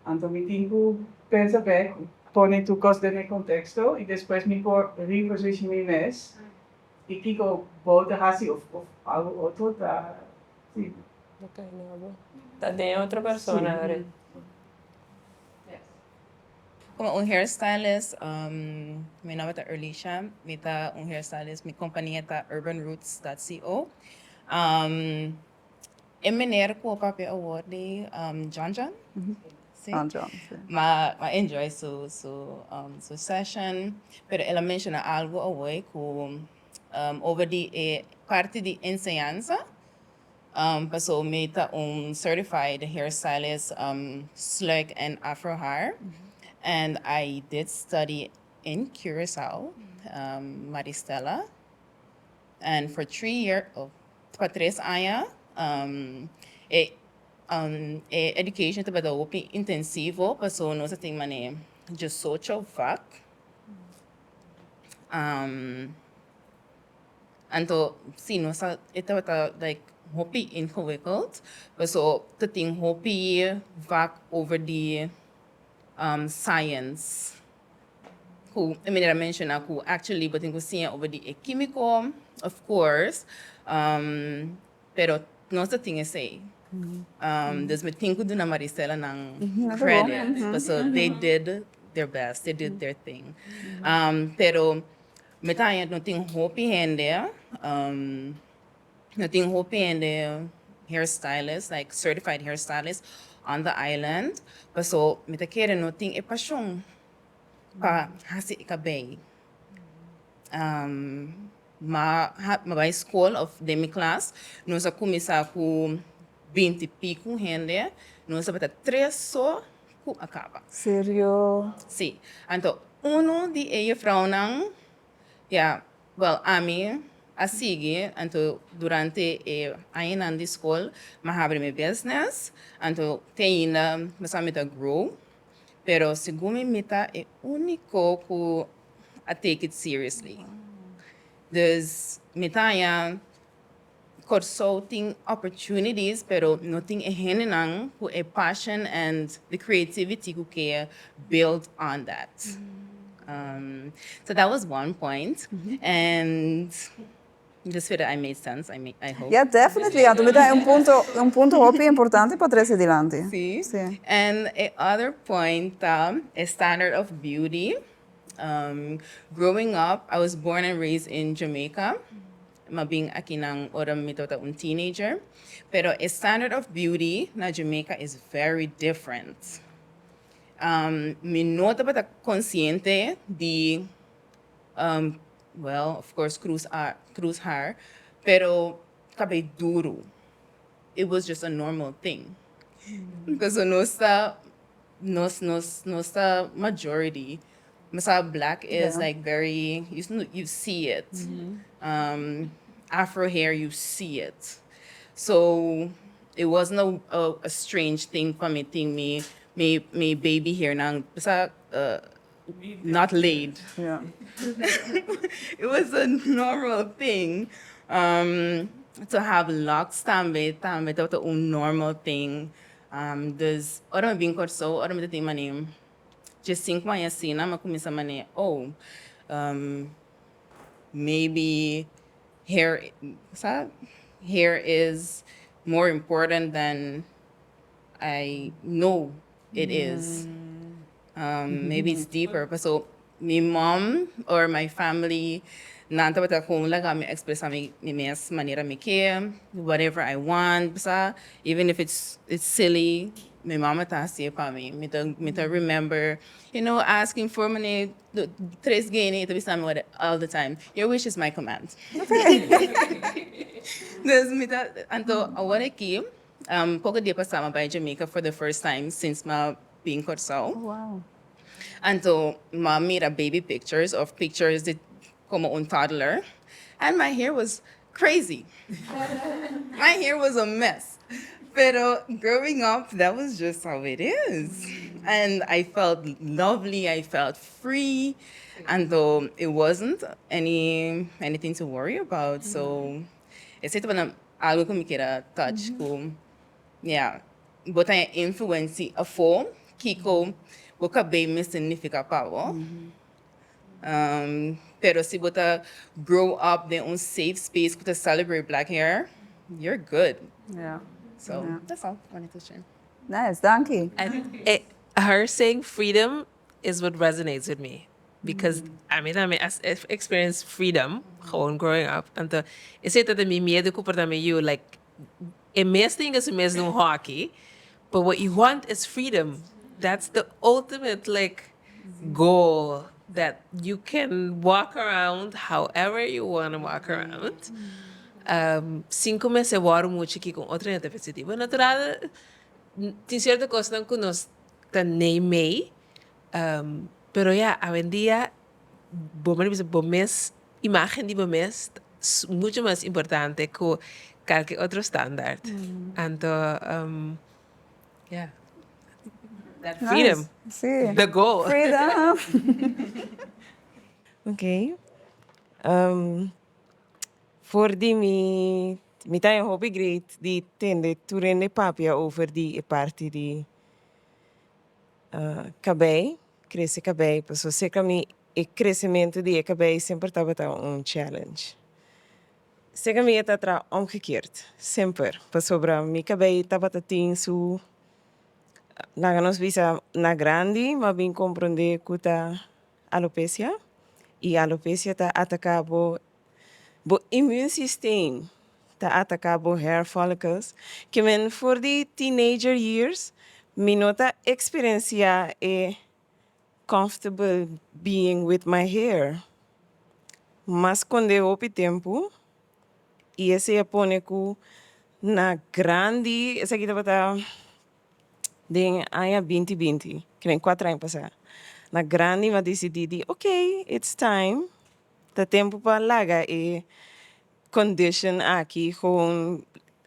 anto mi tin ku pensa bèk, pone tur kos den e konteksto i despues mi por reposition mi mes i kiko bo ta hasi òf algu otro ta si. Ta den otro persona ari. Komo un hairstylist, mi nòmber ta Erlisha, mi ta un hairstylist, mi kompania ta urbanroots dot co. E meneer ku a papia awor di John John? Si. John John, si. Ma a enjoy su su su session, pero el a menciona algo awor ku over di e parti di enseñansa, paso mi ta un certified hairstylist sluik en afro haar and I did study in Curaçao, Maristella. And for three year, oh, pa tres aña e e education tabata hopi intensivo paso nos a tin mane diesocho vak. Anto si nos a e tabata like hopi ingewikkeld paso ta tin hopi vak over di science. Ku e manera menshoná ku actually bo tin ku siña over di e kímiko, of course, pero nos ta tin esei. Dus mi tin ku duna Marisela nan credit pasobra they did their best, they did their thing. Pero mi ta haña no tin hopi hende, no tin hopi hende hairstylist, like certified hairstylist on the island, pasobra mi ta kere no tin e pashon. Pa hasi e kabei. Ma ma bai skol of den mi klas nos a kuminsá ku binti piku hende, nos tabata tres so ku a kaba. Serio? Si. Anto unu di e jefrounan, ya, wèl ami a sigui, anto durante e añanan di skol mi a habri mi business, anto te ainda mi sa mi ta grow. Pero segun mi mi ta e úniko ku a take it seriously. Dus mi ta haña Kòrsou tin opportunities pero no tin e hendenan ku e passion and the creativity ku ke build on that. So that was one point and. Just feel that I made sense, I make, I hope. Yeah, definitely. Anto mi ta un punto, un punto hopi importante pa trece dilanti. Sí. Sí. And e other point ta e standard of beauty. Growing up, I was born and raised in Jamaica. M'a bin akinan ora mi tabata un teenager. Pero e standard of beauty na Jamaica is very different. Mi no tabata consciente di Well, of course cruz cruz haar, pero cabey duro. It was just a normal thing. Pasobra nos ta, nos nos nos ta majority. Mi sa black is like very, you see it. Afro hair, you see it. So, it wasn't a strange thing pa mi tin mi mi baby hairnan, sa. not laid. It was a normal thing. To have locks tambe, tambe tabata un normal thing. Dus ora mi bin Kòrsou, ora mi ta tin mane 15 aña asina, mi a kuminsá mane, oh, maybe hair, sa, hair is more important than I know it is. Maybe it's deeper. Paso mi mom or my family, nan tabata kon laga mi ekspresá mi mes manera mi ke, whatever I want, sa, even if it's silly, mi mama ta hasié pa mi. Mi ta mi ta remember asking for mane tres guinea, e ta bisa mi all the time, "Your wish is my command." Dus mi ta, anto awor aki, poko dia pasá mi a bai Jamaica for the first time since mi bin Kòrsou. Anto m'a mira baby pictures of pictures di komo un toddler and my hair was crazy. My hair was a mess. Pero growing up, that was just how it is. And I felt lovely, I felt free. Anto it wasn't anything to worry about. So esei tabata algo ku mi kier a touch ku, yeah, bo ta influensia afó kiko bo kabei mester nifiká pa bo. Pero si bo ta grow up den un safe space ku ta celebrate black hair, you're good. So that's all I wanted to share. Nice, danki. And her saying freedom is what resonates with me. Because I mean, I experienced freedom gewoon growing up. Anto, esei ta mi miedo ku por mi you like e mes tin su mes un hockey, but what you want is freedom. That's the ultimate, like, goal that you can walk around however you want to walk around. Sin kuminsá wòrdu muchu ku otro hende ta pensa. Natural, tin sierto kosnan ku nos ta nei mei, pero ja, awendia bo bo mes imagen di bo mes muchu mas importante ku kualke otro standaard. Anto, yeah. That freedom. Si. The goal. Freedom. Ok. For di mi, mi ta hopi great di tende tur hende papia over di e parti di kabei, krese kabei, pasobra serka mi e kresementu di e kabei semper tabata un challenge. Serka mi e ta tra omgekeerd, semper, pasobra mi kabei tabata tin su, laga nos bisa, na grandi, m'a bin komprondé ku ta alopecia i alopecia ta ataká bo bo immuunsysteem, ta ataká bo hair follicles, ke men for di teenager years mi no ta eksperensiá e comfortable being with my hair. M'a skonde hopi tempu i esei a pone ku na grandi, esaki tabata den aña 2020, ke men 4 aña pasá. Na grandi m'a disidí di, ok, it's time, ta tempu pa laga e condition aki, gewoon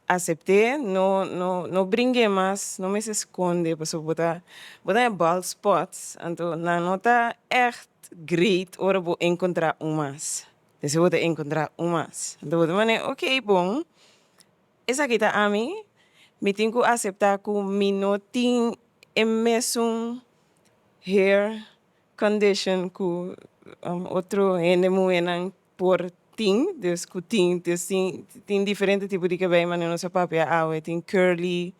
asept'é, no no no bring'é mas, no mester skonde, pasobra bo ta bald spots, anto nan no ta echt great ora bo enkontrá un mas. Despues bo ta enkontrá un mas. Anto bo ta manera, ok, bon, esaki ta ami, mi tin ku aseptá ku mi no tin e mesun hair condition ku otro hende muhénan por tin, dus ku tin, dus tin diferente tipo di kabei manera nos a papia awe, tin curly,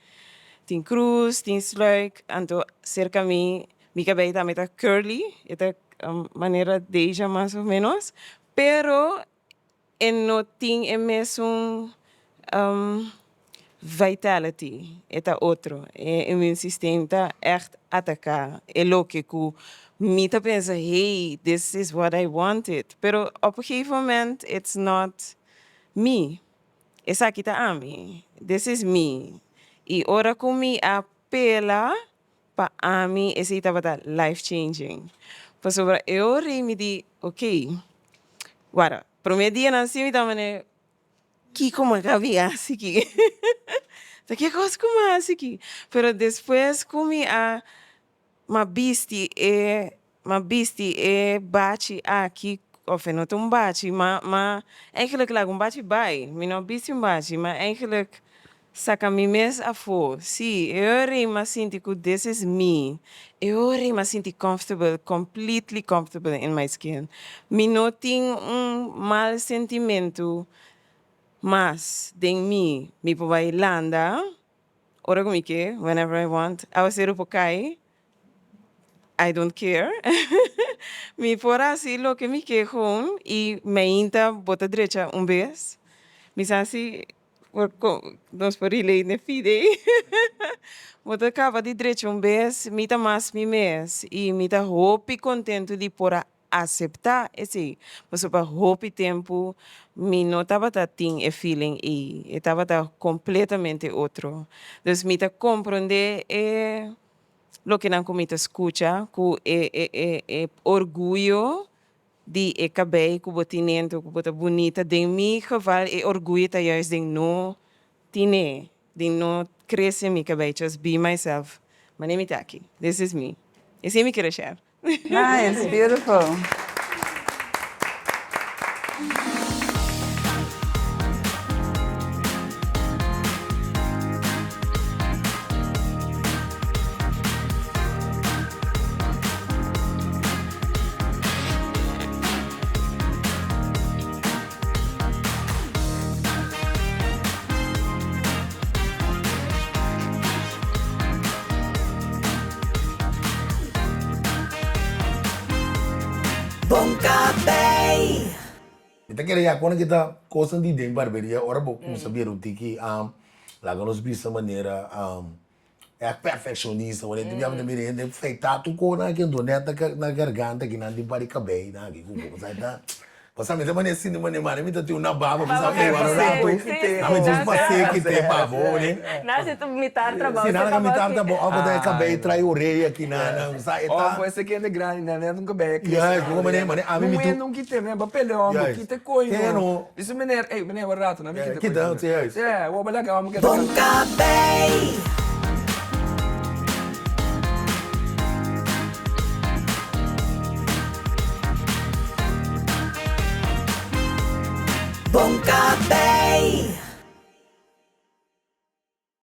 tin krus, tin sluik, anto serka mi, mi kabei tambe ta curly, e ta manera Deja mas o menos, pero e no tin e mesun vitality, e ta otro. E immuunsysteem ta echt ataká e loke ku mi ta pensa, "Hey, this is what I wanted." Pero op een gegeven moment it's not me. Esaki ta ami. This is me. I ora ku mi a pela, pa ami esei tabata life changing. Pasobra e ora mi di, ok, wara, promé dianan si mi ta manera, kiko mi a kabi hasi aki? Ta ke kos ku mi a hasi aki? Pero despues ku mi a m'a bisti e. m'a bisti e bachi aki, of e no ta un bachi, ma m'a eigenlijk laga un bachi bai. Mi no a bisti un bachi, m'a eigenlijk saka mi mes afó. Sí, e ora ei m'a sinti ku this is me. E ora ei m'a sinti comfortable, completely comfortable in my skin. Mi no tin un mal sentimentu mas den mi. Mi por bai landa ora ku mi ke, whenever I want. Awaseru por kai, I don't care. Mi por hasi loke mi ke gewoon i mainta bo ta drecha un bes. Mi sa si por nos por relate n'e feed ei. Bo ta kaba di drecha un bes, mi ta mas mi mes i mi ta hopi kontentu di por a aseptá esei, pasobra pa hopi tempu mi no tabata tin e feeling ei, e tabata kompletamente otro. Dus mi ta komprondé e lokenan ku mi ta skucha ku e e e e orguyo di e kabei ku bo tin dentro, ku bo ta bunita, den mi geval e orguyo ta juist den no tine, den no krese mi kabei, just be myself, manera mi ta aki, this is me, esei mi kere share. Nice, beautiful. Bon kabei. Mi ta kere ya kon ki ta kosnan di den barberia ora bo kumsa bira un tiki laga nos bisa manera e perfekshonista wanneer tin biaha bo ta mira hende feitá tur kos nan aki anto nèt na garganta aki nan tin par di kabei nan aki ku bo sa ta pasobra mi ta manera sinti manera mane mi ta tin una baba mi sa ey wak un rato nan mi djis pas'é kité pa bo ne si nan a mitar trabou òf bo ta e kabei trai orea aki nan nan sa e ta Òf ese kende grandi nan nèt un kabei a krese Juist manera manera ami mi tu Muhé no kité men pa pelea òmber kite koi no Dice meneer, ey meneer wak rato nan mi kita Kita, si juist. Yeah, wou balaga òmber keda Bon kabei. Bon kabei.